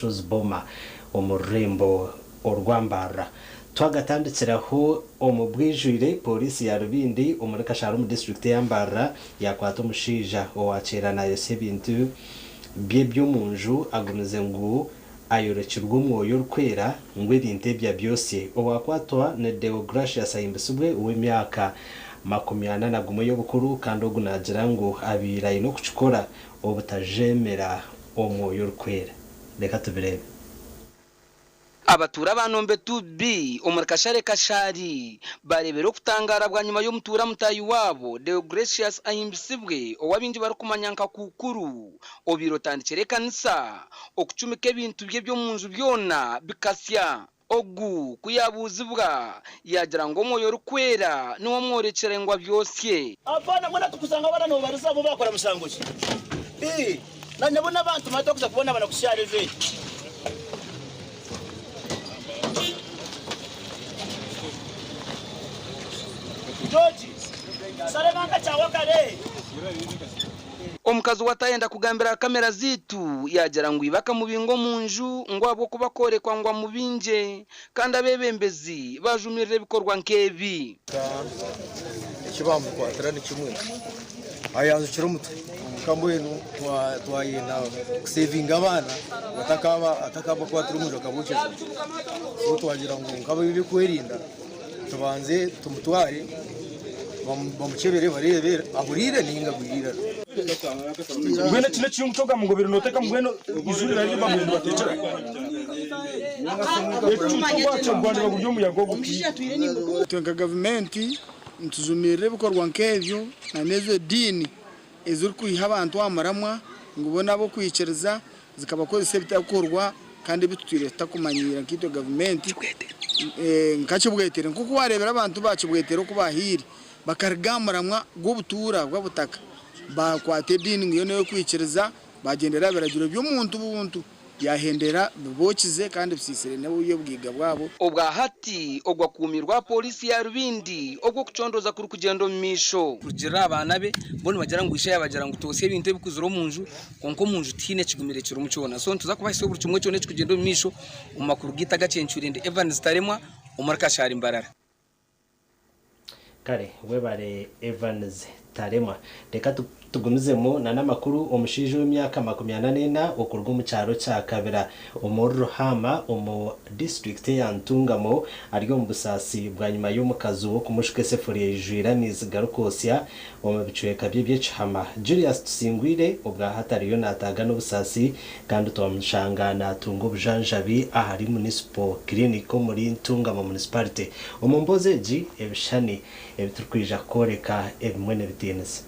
Rose Boma omu rurembo orwa Mbarara. Twagatandikiraho omu bwijwire, Pooriisi ya Rubindi omuri Kashari omu disiturikiti eya Mbarara yakwata omushaija owaakiira naayosya ebintu bye by'omunju agumize ngu ayorekirwe omwoyo orikwera ngu ebintu ebi abyosye. Owakwatwa ni Deogratius Ahimbisibwe ow'emyaka 41 y'obukuru kandi ogu naagira ngu abaire aine okukikora obutajeemera omwoyo orikwera. Reka tubireebe. Abatuura ba Nombe 2B omuri Kashare Kashari bareebire okutangaara bwanyima y'omutuura mutaahi waabo Deogratius Ahimbisibwe ou abaingi barikumanya nka Kukuru obaire otandikire ekanisa okucumika ebintu bye by'omunju byona bikasya. Ogu ku yaabuuzibwa yaagira ngu Omwoyo Orikwera niwe amworekire ngu abyosye. Abaana mbwenu tukusanga abaana nobariza bo bakora mushango ki? Ii, Na nabo nabantu manya tokuza kubonabona kushara ejo egi. George, Sara nanka kyawa kare. Omukazi owatayenda kugambira aha kamera zaitu yaagira ngu iba akamubinga omu nju ngu ahabw'okuba akoorekwa ngu amubingye kandi abeebembezi baajumirira ebikorwa nk'ebi. Eki baamukwatira ni kimwe, ayanzukire omutwe kwonka mbwenu twayenda kusevinga abaana ngu atakabakwatira omu nju akabokyeza. So twagira ngu nk'ab'ebyokwerinda tubanze tumutware bamukyebere bareebe ahuriire ninga agwire eiraro. Mbwenu eki n'ekiyungu ky'ogamba ngu obaire nooteeka mbwenu eizooba riri babaire nibateekyera. Ekicucu gwakyo gwandiba guri omuyaga ogu. Itwe nka gavumenti nitujumirira ebikorwa nk'ebyo na n'ezo ediini ezirikwiha abantu aha muramwa ngu bo n'ab'okwikiriza zikabakozesa ebitakorwa kandi ebi tutwire tutakumanyiira nkaitwe gavumenti nka Kibwetere nk'oku wareebire abantu ba Kibwetere oku bahaire bakaruga aha muramwa gw'obutuura bw'obutaka baakwata ediini ngu yo n'ey'okwikiriza baagyendera aha biragiro by'omuntu buntu. Byahendera bibookize kandi bisiisire n'eby'obugaiga bwabo. Obwa hati ogu akuumirwe aha pooriisi ya Rubindi ogu okucondooza kurikugyenda omu maisho. Kurugiirira aha baana be, bo nibagira ngu ishe yaabagira ngu twotsye ebintu ebikuzire omu nju kwonka omu nju tihaine ekigumire kirimu kyona. So nituza kubahitsya buri kimwe kyona ekirikugyenda omu maisho omu makuru gaitu agakyencwire. Ndi Evans Taremwa omuri Kashari Mbarara. Kare webare Evans Taremwa. Reka tugumizemu na n'amakuru Omushaija ow'emyaka 44 okuruga omu kyaro kya Kabira omuri Ruhaama omu disiturikiti eya Ntungamo ari omu busaasi bwanyima y'omukazi we okumushuka esefuriya eijwire amaizi garikwotsya omu bicweka bye by'ekihama. Julius Tusingwire obwahati ariyo nataaga n'obusaasi kandi twamushanga natunga obujanjabi ahari Municipal Clinic omuri Ntungamo Municipality. Omu mboozi egi, ebishushani ebi turikwija kworeka ebimwe nibitiinisa.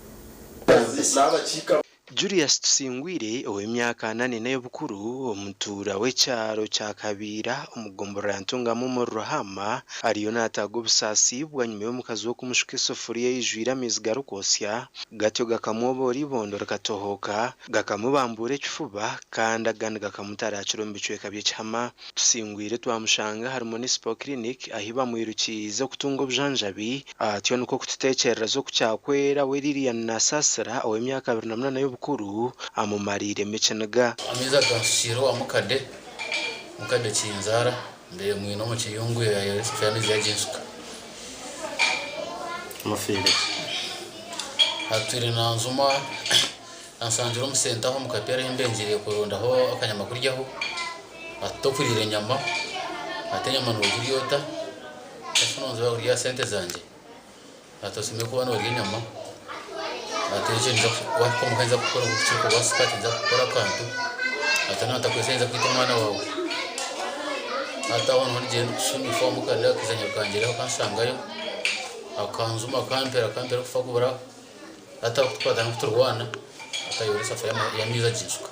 Julius Tusingwire ow'emyaka 44 y'obukuru, omutuura w'ekyaro kya Kabiira omu gomborora ya Ntungamo omuri Ruhaama ariyo nataaga obusaasi bwanyima y'omukazi we kumushuka esefuriya eijwire amaizi garikwotsya gatyo gakamwoboora eibondo rikatohooka gakamubambuura ekifuba kandi agandi gakamutaraakira omu bicweka by'ekihama. Tusingwire twamushanga ahari Municipal Clinic ahi bamwirukiize okutunga obujanjabi, atyo nikwo kututeekyerereza oku kyakwera we Lilian Nasasira ow'emyaka 28 y'obukuru amumariiremu ekiniga. Amaizi agansukiire owa mukade, mukade kinzaara, mbaire mwine omu kiyungu yaayora esafuriya amaizi yaginsuka. Ofiire ki? Atwire nanzuma Ansangira omu senta aho omu kapiira ahu mbengyereire kurondaho akanyama kuryaho, ati tokuriire enyama, ati enyama nogirya ota? Ati nonzibira kurya aha sente zangye? Ati osemeriire kuba norya enyama, ati ekyo wahika omuka ninza kukora oku kirikubaasika, ati ninza kukora akantu, ati naaba ntakwitsire ninza kwita omwana waawe. Hati aho niho ngiire ndikushuma ife omuka akaija anyirukangireho akanshangayo, akanjuma akampera akampera okufa kubura. Hati abakutukwata n'okuturwana, akayora esafuriya y'amaizi aginshuka.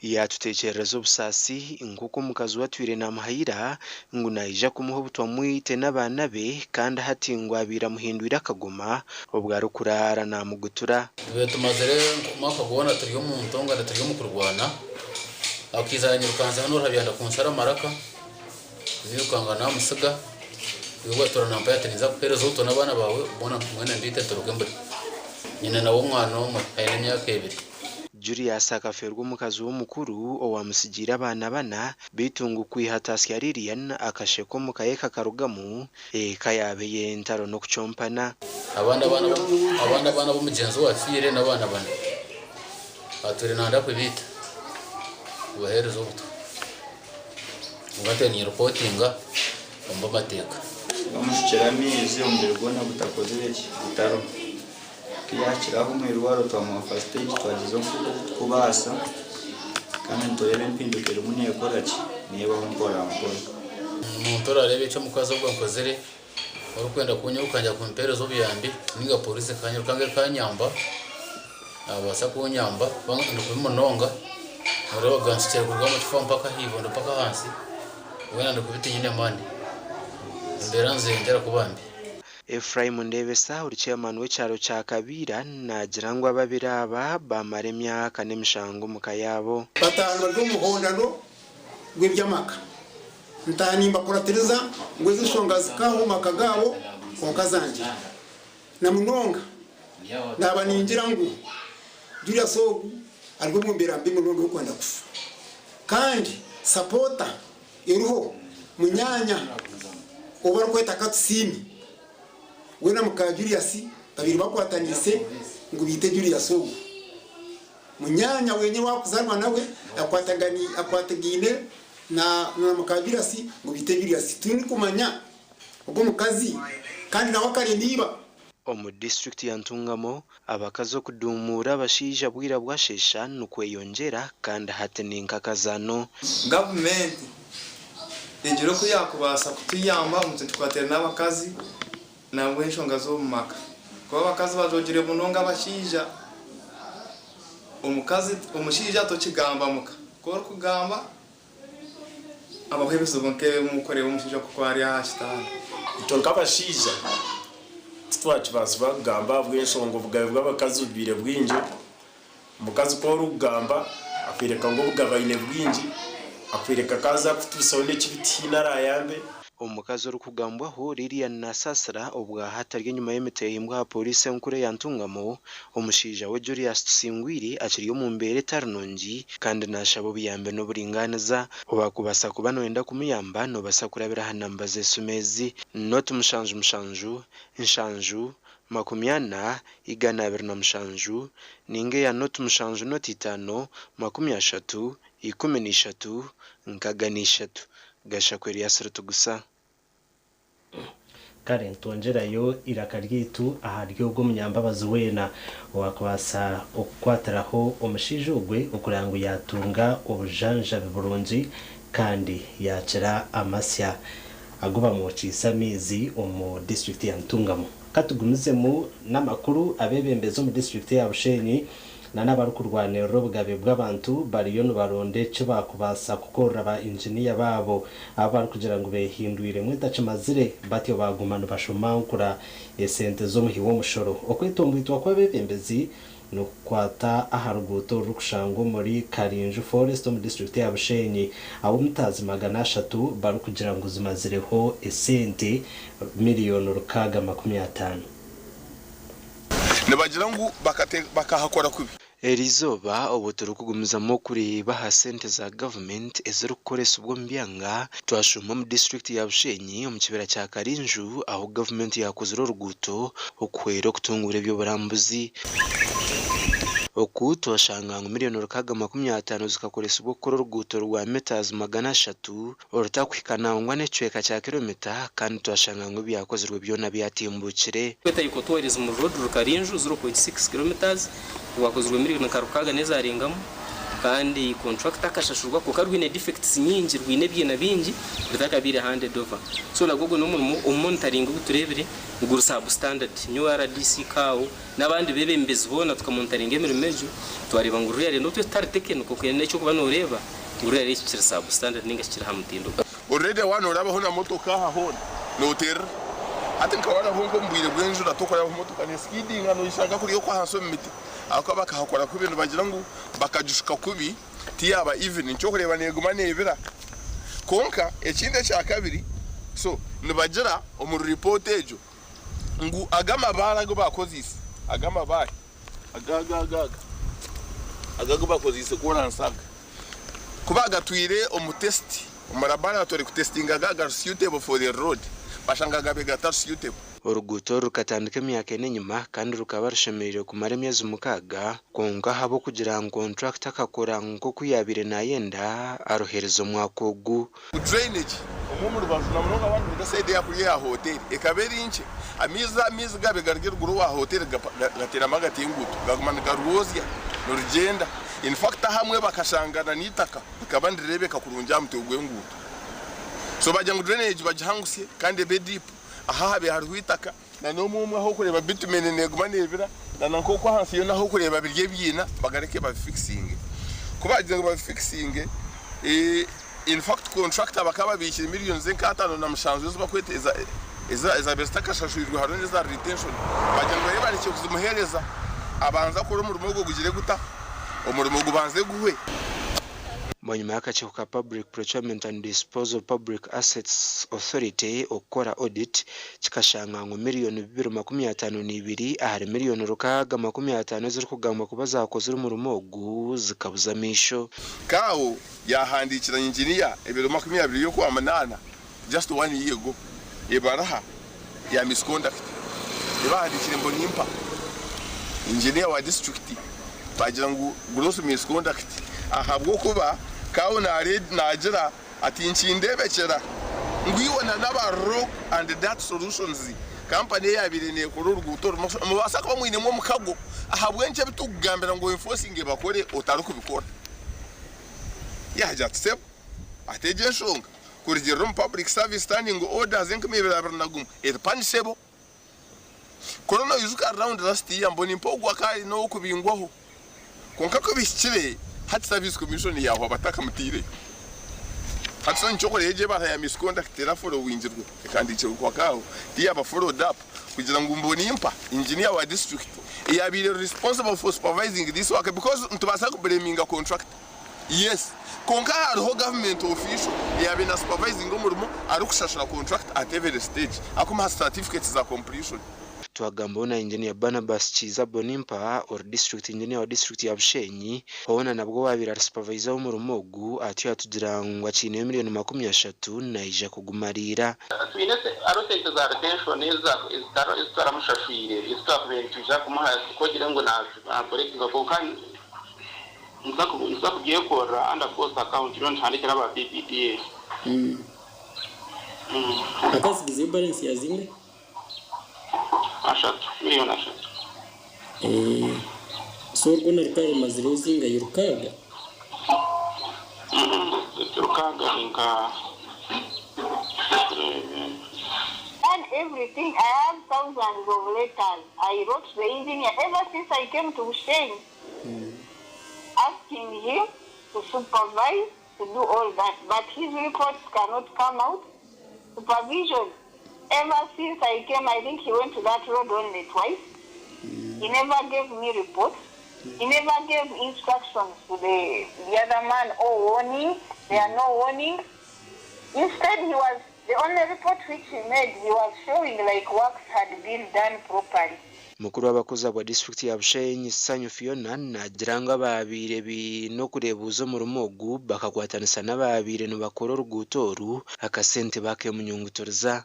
Yaatuteekyerereza obusaasi nk'oku omukazi we atwire naamuhayira ngu naija kumuha obutwa amwite n'abaana be kandi hati ngu abaire amuhindwire akagoma obwo arikuraara naamugutura. Tubaire tumazire omwaka gwona turi omu ntongane turi omu kurwana, akaija yanyirukanzya hanu Ruhabyanda kunshara amaraka, nairukanga naamutsiga, we bwatura nampayo ati ninza kukuheereza obutwa n'abaana baawe boona mbwenu mbiite nturuge mbure. Nyine nawe omwana omwe aine emyaka ebiri. Julius akafeerwa omukazi we omukuru owaamutsigiire abaana bana beitu ngu kwiha Tasya Lilian akasheko omuka ye kakarugamu eka yaaba ey'entaro n'okucompana. Abandi abaana abandi abaana b'omugyenzi owafiire n'abaana bana atwire nayenda kubaita kubaheereza obutwa. Kwonka ntwire niinyeropotinga omu b'amateeka. Bamushukire amaizi omubiri gwona gutakozire ki? Gutariho. Ku yaahikire aho omu irwariro twamuha first aid twagyezaho nk'oku turikubaasa kandi nitureeba empinduka erimu neekora ki? Neebaho mpora mpora. Omuntu oraareebe eki omukazi ogu ankozire, orikwenda kunyiruka nja kumpeereza obuyambi ninga pooriisi ekanyiruka ekanyamba, naabaasa kunyamba kubanga ndi kubi munonga, nooreeba ganshukire kuruga omu kifuba mpaka aha ibondo mpaka ahansi, weena ndi kubi tinyine maani, embeera nizeyongyera kuba mbi. Ephraim Ndebesa ori chairman w'ekyaro kya Kabiira naagira ngu ababiri aba baamara emyaka n'emishango omuka yaabo. Bataaha bari omu muhondano gw'eby'amaka. Ntaaha nimbakuratiriza ngu ezi nshonga zikahwa omu maka gaabo kwonka zangira. Na munonga naaba ningira ngu Julius ogu ari omu mbeera mbi munonga ey'okwenda kufa. Kandi sapoota eriho munyaanya ou barikweta Katusiime we na muka Julius babaire bakwataniise ngu baite Julius ogu. Munyaanya wenyine owaakuzaarwa nawe akwatagaine na muka Julius ngu baite Julius. Turikumanya ogwo mukazi kandi nawe akarema iba. Omu disiturikiti ya Ntungamo, abakazi okudumuura abashaija bwira bwasheesha nikweyongyera kandi hati ni nk'akazaano. Gavumenti egire oku yaakubaasa kutuyamba omu kintu kikwatiraine n'abakazi nangwa enshonga z'omu maka. Kuba abakazi bajoogire munonga abashaija, omukazi omushaija tokigamba muka, ku orikugamba Habaho ebizibu nk'ebi murikureeba omushaija ku ari aha kitanda. Itwe nk'abashaija titwakibaasibwa kugamba ahabw'enshonga obugabe bw'abakazi bubaire bwingi. Omukazi ku orikugamba akwereka ngu obugabe aine bwingi, akwereka ku aza kutuusaho n'ekibi tihaine araayambe. Omukazi orikugambwaho, Lilian Nasasira, obwahati ari enyima y'emitehimbwa aha Pooriisi enkuru eya Ntungamo, omushaija we Julius Tusingwire akiri omu mbeera etari nungi kandi nashaba obuyambi n'oburingaaniza. Owakubaasa kuba noyenda kumuyamba nobaasa kurabira aha namba z'esimu ezi, Noti mushanju mushanju, nshanju, makumi ana, 207 ninga eya noti mushanju noti itaano, 30, 13, 63. Gashakwa Erias Rutugusa. Kare nitwongyerayo eiraka ryaitu ahari ogwo omunyambabazi weena owaakubaasa okukwatiraho omushaija ogwe okureba ngu yaatunga obujanjabi burungi kandi yaakira amasya agu bamwokiise amaizi omu disiturikiti ya Ntungamo. Ka tugumizemu n'amakuru, Abeebembezi omu disiturikiti ya Bushenyi N'abarikurwanirira obugabe bw'abantu bariyo nibaronda eki baakubaasa kukorera ba inginiya baabo abu barikugira ngu beehindwiremu entakimazire batyo baaguma nibashomankura esente z'omuhi w'omushoro. Okwetomboitwa kw'abeebembezi nikukwata aha ruguuto orurikushangwa omuri Karinju Forest omu disiturikiti ya Bushenyi ahu mitazi 300 barikugira ngu zimazireho esente miriyoni 650. Nibagira ngu bakahakora kubi. Eriizooba obu turikugumizamu okureeba aha sente za gavumenti ezirikukoresibwa omu byanga, twashuuma omu disiturikiti ya Bushenyi omu kibira kya Karinju ahu gavumenti yaakozire oruguuto okuhwera okutunguura eby'oburambuzi. Oku twashanga ngu miriyoni 650 zikakoresibwa okukora oruguuto rwa mitazi 300 orutakuhika nangwa n'ekicweka kya kiromita kandi twashanga ngu ebyakozirwe byona byatimbukire. Kweta Ecotourism Road Rukarinju 0.6 kilometres rwakozirwe miriyoni nka rukaaga n'ezarengamu kandi contractor akashashurwa kwonka rwine defects nyingi rwine ebyiina bingi rutakabaire handed over so nagwo ogwo n'omurimo omu monitoring ogu tureebire guri substandard. Nyowe rdc CAO n'abandi bebembezi boona tukamonitaringa emirimo egyo twareeba ngu really n'obu tutari technical n'ekyokuba noreeba Ngu rero eki kiri substandard ninga shi kiri aha mutindo gwa. Already waaba noorabaho na motoka aha hoona nooterera. Hati nka waarabaho nk'omu bwire bw'enjura tokurabaho motoka neeskidinga nooyeshanga kuri okwo ahansi omu miti ahabw'okuba bakahakora kubi nibagira ngu bakagishuka kubi tiyaaba even nikyo orikureeba neeguma neebira. Kwonka ekindi ekyakabiri so nibagira omuri ripoota egyo ngu aga amabaare agu baakozeise aga amabaare aga aga aga aga. Aga agu bakozeise koransi aga ku bagatwire omu test omu laboratory kutestinga ga gari suitable for the road bashanga gabaire gatari suitable. Oruguuto oru rukatandika emyaka ena enyima kandi rukaba rushemereire kumara emyezi mukaaga kwonka ahabw'okugira ngu kontrakita akakora nk'oku yaabaire naayenda aruheereza omwaka ogu. Drainage omwe omu rubaju na munonga waaba noruga sayidi eya kuriya eya hoteeri ekaba eri nkye, amaizi amaizi gaabaire gari eruguru owa hoteeri gateeramu agati enguuto gaguma nigarwozya nirugyenda. In fact ahamwe bakashanga na n'eitaka rikaba nirireebeka kurungi aha mutwe gw'enguuto. So baagira ngu drainage bagihangusye kandi ebe deep aha ahabaire hariho eitaka na n'omwe omwe ah'okureeba bitumen neeguma neebira na na nk'oku ahansi yoona ah'okureeba biri ebiina bagareke babifikisinge. Ku baagize ngu babifikisinge, in fact contractor bakaba babiikire millions nka 57 ezi bakweta ezaabaire zitakashashwirwe hariho n'eza retention baagira ngu babe barekye kuzimuheereza abanze akore omurimo ogwo gugire guta? Omurimo gubanze guhwe. Bwanyima y'akakiiko ka Public Procurement and Disposal of Public Assets Authority okukora audit, kikashanga ngu 252,000,000 ahari 650,000,000 ezirikugambwa kuba zaakozire omurimo ogu zikabuza amaisho. CAO yaahandiikira inginiya ebiro 20 y'Okwamanaana, just one year ago, ebaraha ya misconduct ebahandiikire Mbonimpa, inginiya wa disiturikiti, baagira ngu gross misconduct ahabw'okuba CAO naagira ati nkindeebekyera ngu iwe na n'aba Rock and Dirt Solutions kampani eyaabaire neekora oruguuto oru nimubaasa kuba mwinemu omukago ahabw'enki ebi turikugambira ngu enforcinge bakore otarikubikora. Yaagira ati sebo ati egyo enshonga kurugiirira omu Public Service Standing Orders 2021 eri punishable. Kuri noijuka round last year Mbonimpa ogwo akaba ari n'ow'okubingwaho kwonka ku bihikire hati Service Commission yaahwa batakamutaireyo. Hati so nikyo okureeba egyo ebara ya misconduct eraforowingirwe ekahandiikirwe kwaka aho tiyaaba followed up kugira ngu Mbonimpa engineer wa district eyabaire eri responsible for supervising this work because nitubaasa kublaminga contractor yes kwonka hariho government official eyabaire na supervisinga omurimo arikushashura contractor at every stage akumuha certificates za completion. Twagambaho na Engineer Barnabas Kiiza Bonimpa ori District Engineer wa disiturikiti ya Bushenyi hoona nabwo owaabaire ari supervisor w'omurimo ogu atyo yatugira ngu akiineyo 30,000,000 naija kugumariira. Twine hariho sente za retention ezitaramushashwire ezi twakubaire nitwija kumuha ku ogire ngu nakorekinga kwonka nituza kubyekorera under cost account rero nituhandikira aba BPDA. Akasigizeyo balance ya zingahi? Ashatu, 3,000,000. So orwo na rukaaga rumazireho zingahi? Rukaaga? Rukaaga ni nka. Done everything. I have thousands of letters. I wrote to the engineer ever since I came to Bushenyi, asking him to supervise, to do all that. But his reports cannot come out. Supervision, ever since I came, I think he went to that road only twice. He never gave me reports. He never gave instructions to the other man or warning. There are no warnings. Instead, he was the only report which he made, he was showing like works had been done properly. Mukuru w'abakozi abwa disiturikiti ya Bushenyi, Sanyu Fiona naagira ngu abaabaire baine okureebuuza omurimo ogu bakakwatanisa n'abaabaire nibakora oruguuto oru akasente bakemunyungutoriza.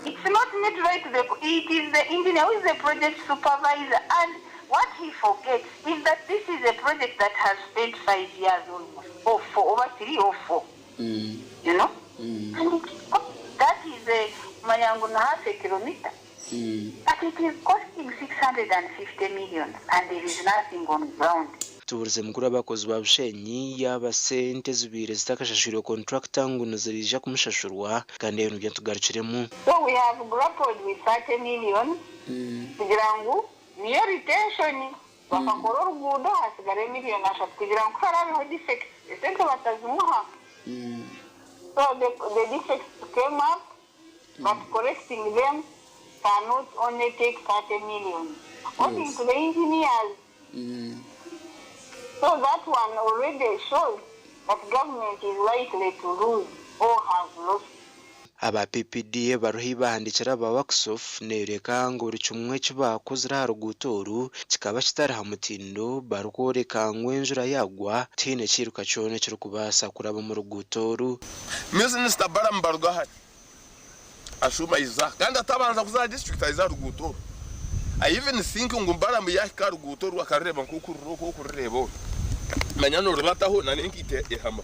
It's not me to write the, it is the engineer who is the project supervisor and what he forgets is that this is a project that has spent 5 years almost, or four, over three or four, And that is a Mayangu na half a kilometer. But it is costing 650 million and there is nothing on ground. Tubuurize mukuru w'abakozi ba Bushenyi yaaba sente ezibaire zitakashashwirwe kontrakita ngu nizija kumushashurwa kandi ebyo nibyo ntugarukiremu. So we have grappled with 30 million kugira ngu niyo retention bakakora oruguudo hasigara 3,000,000 kugira ngu harabeho defects esente batazimuha. So the defects came up, but correcting them cannot only take 30 million. According to the engineers, so that one already shows that government is likely to lose or has lost. Aba PPDA ebaruha ei baahandiikire aba WACSOF neeyoreka ngu buri kimwe eki baakozire aha ruguuto oru kikaba kitari ha mutindo barikworeka ngu enjura yaagwa tihaine kiiruka kyona ekirikubaasa kuraba omu ruguuto oru. Minisita Balaam Barugahare ashuuma aija kandi atabanza kuza aha disiturikiti aija aha ruguuto oru. I even think ngu Balaam yaahika aha ruguuto oru akarureeba nk'oku ruri oku orikurureeba oru. Manya noorubataho na n'enkaito ehama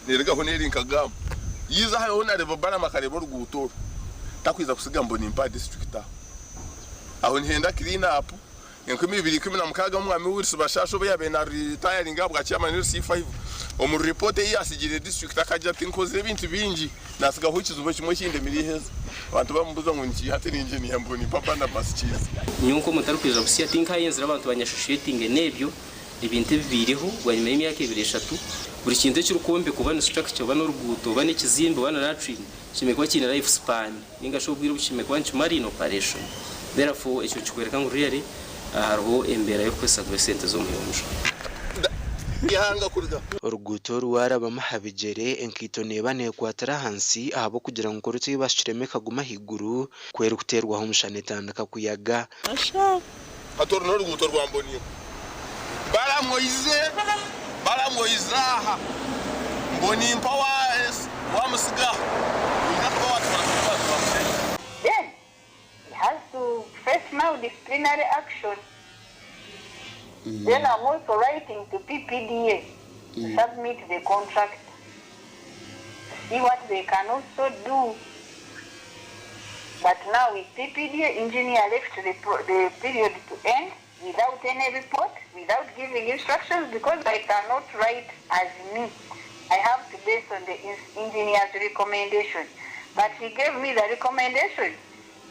neerugaho n'eri nka gaamu. Yaija aha hoona areeba Balaam akareeba oruguuto oru, takwija kutsiga Mbonimpa aha disiturikiti aho. Aho nihenda clean up. 2016 Omwami Wilson Bashasha obu yaabaire na ritayaringa ahabwa chairman LC5, omu ripoota ei yaatsigiire disiturikiti akagira ati, Nkozire ebintu bingi, naatsigaho ekizibu ekimwe ekindemire iheza. Abantu bamubuuza ngu nikiiha ati, Ni engineer Mbonimpa Barnabas Kiiza. Nyowe nk'omuntu arikwija busya tinkayenzire abantu banyashoshetinge n'ebyo ebintu ebibaireho bwanyima y'emyaka ebiri eshatu. Buri kintu ekirikwombekwa oba ni structure oba n'oruguuto oba n'ekizimbe oba na latrine kishemereire kuba kiine life span ninga shi obwire obu kishemereire kuba nikimara in operation. Therefore ekyo nikikworeka ngu really hariho embeera y'okukozesa kubi esente z'omuyonjo. Oruguuto oru waarabamu aha bigyere, enkaito neeba neekwatira ahansi ahabw'okugira ngu kuri tibashukiremu ekaguma ahaiguru, ku erikuteerwaho omushana etandika kuyaga. Hati oru n'oruguuto rwa Mbonimpa. Balamu oize, Balamu oize aha. Mbonimpa wamutsiga aha. Noija kuba waatwara nk'abantu ba Mushenyi. Then he has to face now disciplinary action. Then I'm also writing to PPDA to submit the contract to see what they can also do. But now with PPDA engineer left the, the period to end without any report, without giving instructions, because I cannot write as me. I have to base on the engineer's recommendation. But he gave me the recommendation,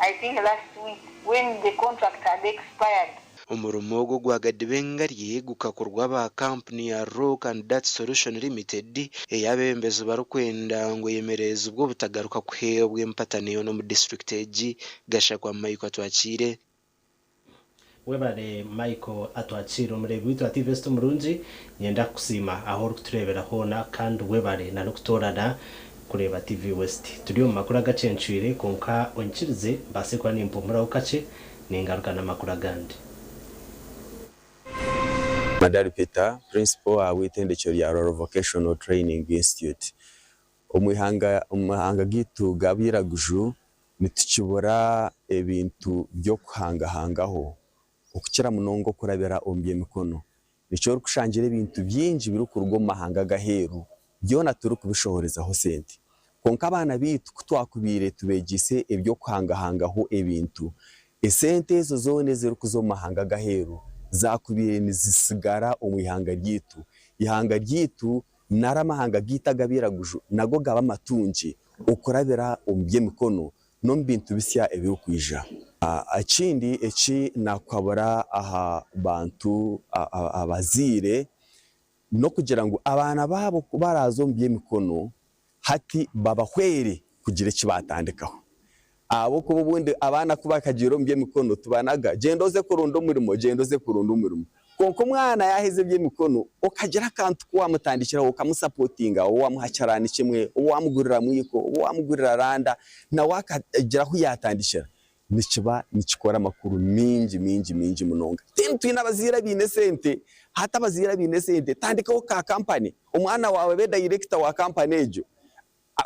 I think last week, when the contract had expired. Omurimo ogu ogwa Gadiba Engarye gukakorwa aba kampuni ya Rock and Dirt Solution Limited ei abeebembezi barikwenda ngu eyemererezibwe obutagaruka kuheebwa empatano yoona omu disiturikiti egi, Gashakwa Michael Atwakiire. Webare Michael Atwakiire omureebi waitu wa TV West omurungi, niinyenda kukusiima ahu orikutureebera hoona kandi webare na n'okutoorana kureeba TV West. Turi omu makuru agacencwire kwonka onyikirize mbaase kuba nimpumuraho kakye ningaruka n'amakuru agandi. Madari Peter, Principal ahabw'eitendekero rya Rwaro Vocational Training Institute. Omu ihanga omu mahanga gaitu g'abairaguju nitukibura ebintu by'okuhangahangaho okukira munonga okurabira omu by'emikono. Nikyo orikushangira ebintu bingi birikuruga omu mahanga ag'aheeru byona turikubishohorezaho sente. Kwonka abaana baitu ku twakubaire tubeegyeise eby'okuhangahangaho ebintu, esente ezo zoona ezirikuza omu mahanga ag'aheeru zaakubaire nizitsigara omu ihanga ryaitu. Eihanga ryaitu nari amahanga gaitu ag'abairaguju nago gaba amatungi okurabira omu by'emikono n'omu bintu bisya ebirikwija. Ekindi eki naakuhabura aha bantu abazaire n'okugira ngu abaana baabo ku baraaze omu by'emikono hati babahwere kugira eki baatandikaho. Ahabw'okuba obundi abaana ku bakagiire omu by'emikono tubanaga, gyenda oze kuronda omurimo, gyenda oze kuronda omurimo. Kwonka omwana yaaheza eby'emikono okagira akantu ku waamutandikiraho okamusapotinga, oba waamuha kyaraani kimwe, oba waamugurira mwiko, oba waamugurira randa, nawe akagira ahu yaatandikira, nikiba nikikora amakuru maingi maingi maingi munonga. Then twine abazaire abaine esente, hati abazaire abaine esente, tandikaho ka kampani, omwana waawe abe dayirekita wa kampani egyo,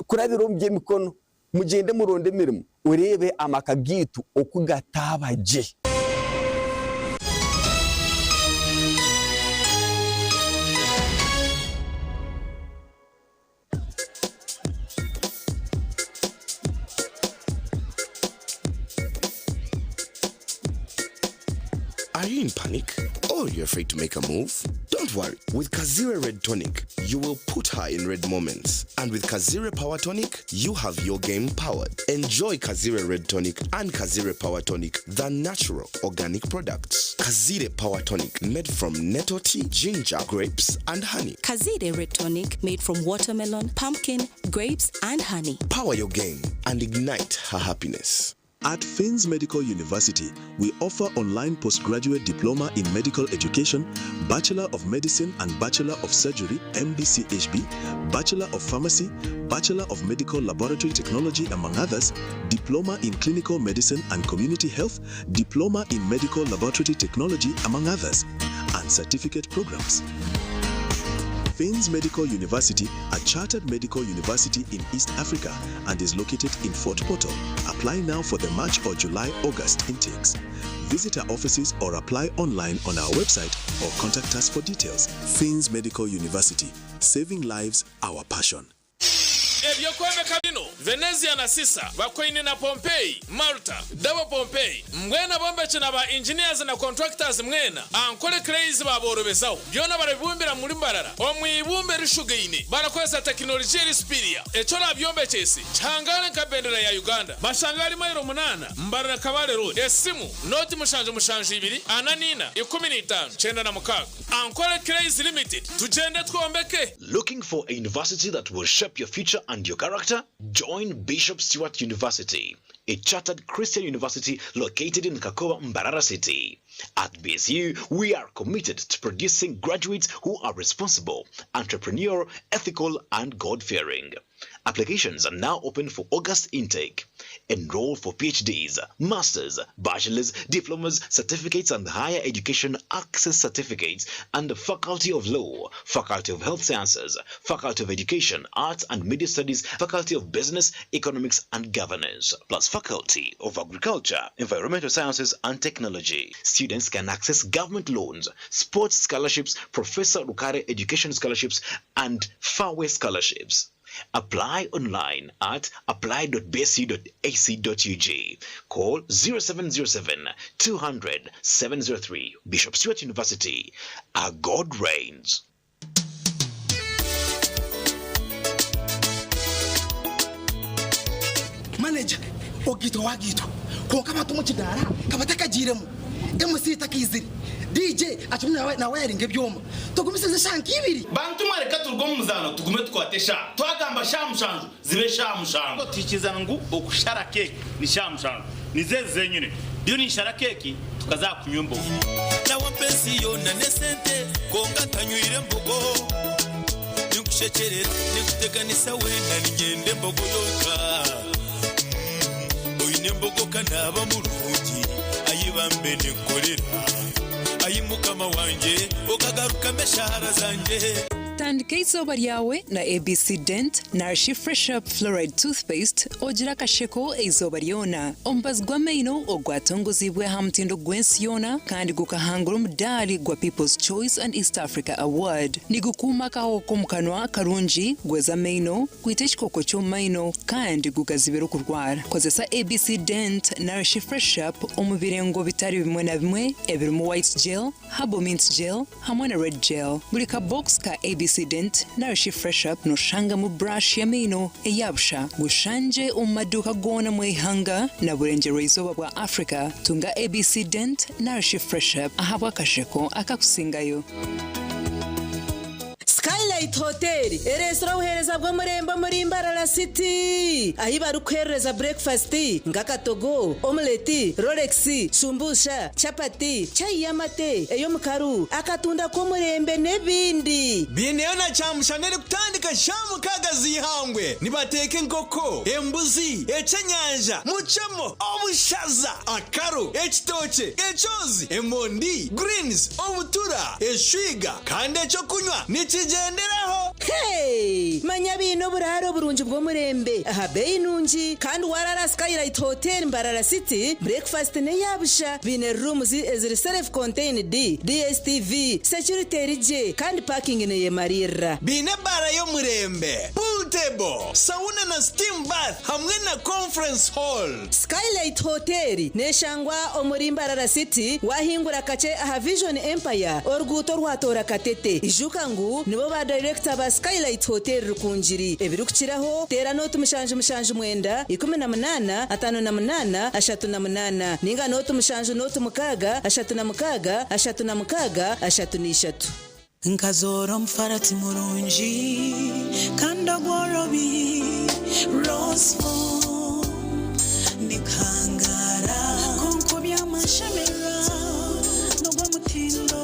Kurabira omu by'emikono, mugyende muronde emirimo, oreebe amaka gaitu oku gataaba gye. Are you in panic or you're afraid to make a move? Don't worry. With Kazire Red Tonic, you will put her in red moments. And with Kazire Power Tonic, you have your game powered. Enjoy Kazire Red Tonic and Kazire Power Tonic, the natural organic products. Kazire Power Tonic, made from nettle tea, ginger, grapes, and honey. Kazire Red Tonic made from watermelon, pumpkin, grapes, and honey. Power your game and ignite her happiness. At Finns Medical University, we offer online postgraduate diploma in medical education, Bachelor of Medicine and Bachelor of Surgery, MBCHB, Bachelor of Pharmacy, Bachelor of Medical Laboratory Technology, among others, Diploma in Clinical Medicine and Community Health, Diploma in Medical Laboratory Technology, among others, and certificate programs. Finns Medical University, a chartered medical university in East Africa and is located in Fort Portal. Apply now for the March or July August intakes. Visit our offices or apply online on our website or contact us for details. Finns Medical University, saving lives, our passion. Eby'okwombeka binu, Venezia na Sisa, Bakoine na Pompeii, Malta, Double Pompeii, mbwenu abombeki na ba engineers na contractors mwena, Ankole Clays baaborobezaho. Byona barabibumbira muri Mbarara omu ibumba erishugaine barakozesa tekinologiya eri superior. Eki orabyombekyese kihangare nka bendera ya Uganda. Bashanga ahari mailo munaana, Mbarara Kabale Road. Esimu, nooti 772 44 15 96. Ankole Clays Limited, tugyende twombeke! Looking for a university that will shape your future and your character? Join Bishop Stuart University, a chartered Christian university located in Kakoba, Mbarara City. At BSU, we are committed to producing graduates who are responsible, entrepreneurial, ethical, and God-fearing. Applications are now open for August intake. Enroll for PhDs, Masters, Bachelors, Diplomas, Certificates and Higher Education Access Certificates and the Faculty of Law, Faculty of Health Sciences, Faculty of Education, Arts and Media Studies, Faculty of Business, Economics and Governance, plus Faculty of Agriculture, Environmental Sciences and Technology. Students can access government loans, sports scholarships, Professor Rukare Education Scholarships, and Fairway Scholarships. Apply online at apply.bsu.ac.ug. Call 0707 200 703. Bishop Stuart University. Our God reigns. Manager, ogiitwa wagiitwa kwonka abantu omu kidaara kabatakagiiremu, MC takaizire, DJ akirimu nawayaringa ebyoma, tugumisirize eshaaha nk'ibiri. Bantu mwe reka turuge omu muzaano tugume tukwate eshaaha. Twagamba shaaha mushanju zibe eshaaha mushanju. Tuhikirizana ngu okushara keeki ni shaaha mushanju. Nizo ezi zenyine. Ndiyo ninshara keeki tukaza aha kunywa embogo. Nawe ampa ensi yoona n'esente kwonka ntanywire mbogo. Ninkushekyerera, ninkuteganisa weena niinyenda embogo yonka. Oine embogo ka naaba murungi, ayi bambe ninkukorera. Ayi Mukama wangye, okagarukamu eshaara zangye. Tandika eizooba ryawe na ABC Dent narishi Fresh Up Fluoride Toothpaste ogire akasheko eizooba ryona. Omubazi gw'amaino ogwatongoziibwe aha mutindo gw'ensi yoona kandi gukahangura omudaari gwa People's Choice and East Africa Award. Nigukuuma akahoho k'omu kanwa karungi, gweza amaino, gwita ekikooko ky'omu maino kandi gugazibira okurwara. Kozesa ABC Dent narishi Fresh Up omu birengo bitari bimwe na bimwe ebirimu White Gel, Herbal Mint Gel hamwe na Red Gel. Buri ka box ka ABC Dent narishi Fresh Up noshangamu brush y'amaino eya busha. Gushangye omu maduuka goona omu ihanga na burengyerwa-izooba bwa Africa. Tunga ABC Dent narishi Fresh Up ahabw'akasheko akakusingayo. Skylight Hotel ereetsire obuheereza bw'omurembe omuri Mbarara City ahi barikuheerereza burekifasiti nk'akatogo, omuleti, rolex, shumbusha, chapati, chai y'amate, ey'omukaru, akatunda k'omurembe n'ebindi. Baineyo na kyamushana erikutandika shaaha mukaaga z'eihangwe. Nibateeka enkoko, embuzi, ekyenyanja, mucemo, obushaza, akaru, ekitookye, ekyozi, emondi, greens, obutura, eshwiga kandi ekyokunywa nikigyenderaho. Hey! Manya baine oburaaro burungi bw'omurembe aha beeyi nungi kandi waraara aha Skylight Hotel Mbarara City, breakfast n'eya busha. Baine rooms eziri self contained, DSTV, security eri gye kandi parking neyemariirira. Baine ebaara y'omurembe, pool table, sauna na steam bath hamwe na conference hall. Skylight Hotel neshangwa omuri Mbarara City wahingura kakye aha Vision Empire oruguuto orwatoora Katete. Ijuka ngu nibo ba dayirekita ba Skylight Hotel Rukungiri. Ebirikukiraho teera nooti 779 18 58 38 ninga nooti 7 nooti 6 36 36 33. Nkazoora omufarati murungi kandi ogworobi, Rose Foam. Nyine kuhangara Konka obyamashemererwa N'ogw'omutindo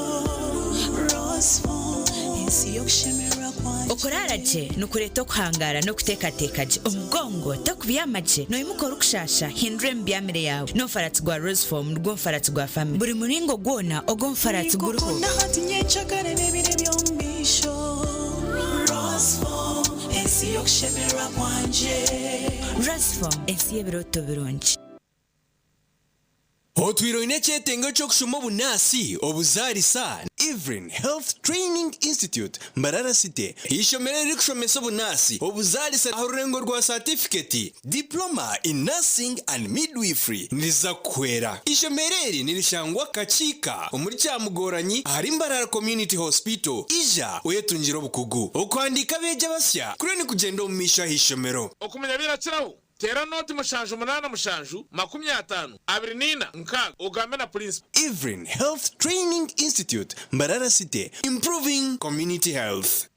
Rosefom Ensi y'okushemererwa kwangye. Okuraara gye nikureeta okuhangaara n'okuteekateeka gye. Omugongo tokubyama gye, noimuka orikushaasha, hindura emibyamire yaawe. N'omufaratsi gwa Rosefoam nigwo mufaratsi gwa famire. Buri muringo gwona ogw'omufaratsi guriho. Ninkukunda hati nyencakare n'ebiro eby'omu maisho Rosefoam Ensi y'okushemererwa kwangye. Rosefoam, ensi y'ebirooto birungi. Otwire oine ekyetengo ky'okushoma obunaasi, obuzaarisa? Evelyn Health Training Institute, Mbarara City, eishomero eririkushomesa obunaasi, obuzaarisa aha rurengo rwa saatifiketi, Diploma in Nursing and Midwifery, niriza kukuhwera. Eishomero eri nirishangwa Kakiika omuri Kyamugoranyi ahari Mbarara Community Hospital. Ija oyetungire obukugu. Okuhandiika abeegi abasya kuriyo nikugyenda omu maisho aha ishomero. Okumanya birakiraho, teera nooti 7 87 24 6 ogambe na purinsipo. Evelyn Health Training Institute, Mbarara City, improving community health.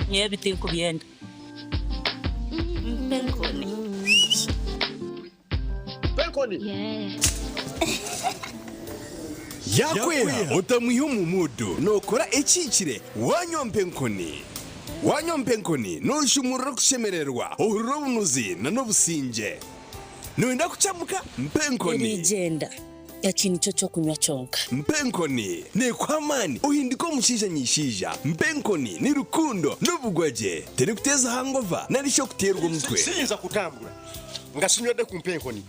Nyowe ebi tinkubyenda. Mpa enkoni. Mpa enkoni. Yakweha otamwiha omu muudu nookora ekihikire wanywa mpa enkoni. Wanywa mpa enkoni nooshumurura okushemererwa, ohurira obunuzi na n'obusingye. Nooyenda kukyamuka? Mpa enkoni. Eriigyenda, eki nikyo ky'okunywa kyonka. Mpa enkoni neekuha amaani ohinduke omushaija nyishaija. Mpa enkoni ni rukundo n'obugwagye. Terikuteeza hangova nari shi okuteerwa omutwe. Siyinza kutambura nga sinywedde ku mpa enkoni.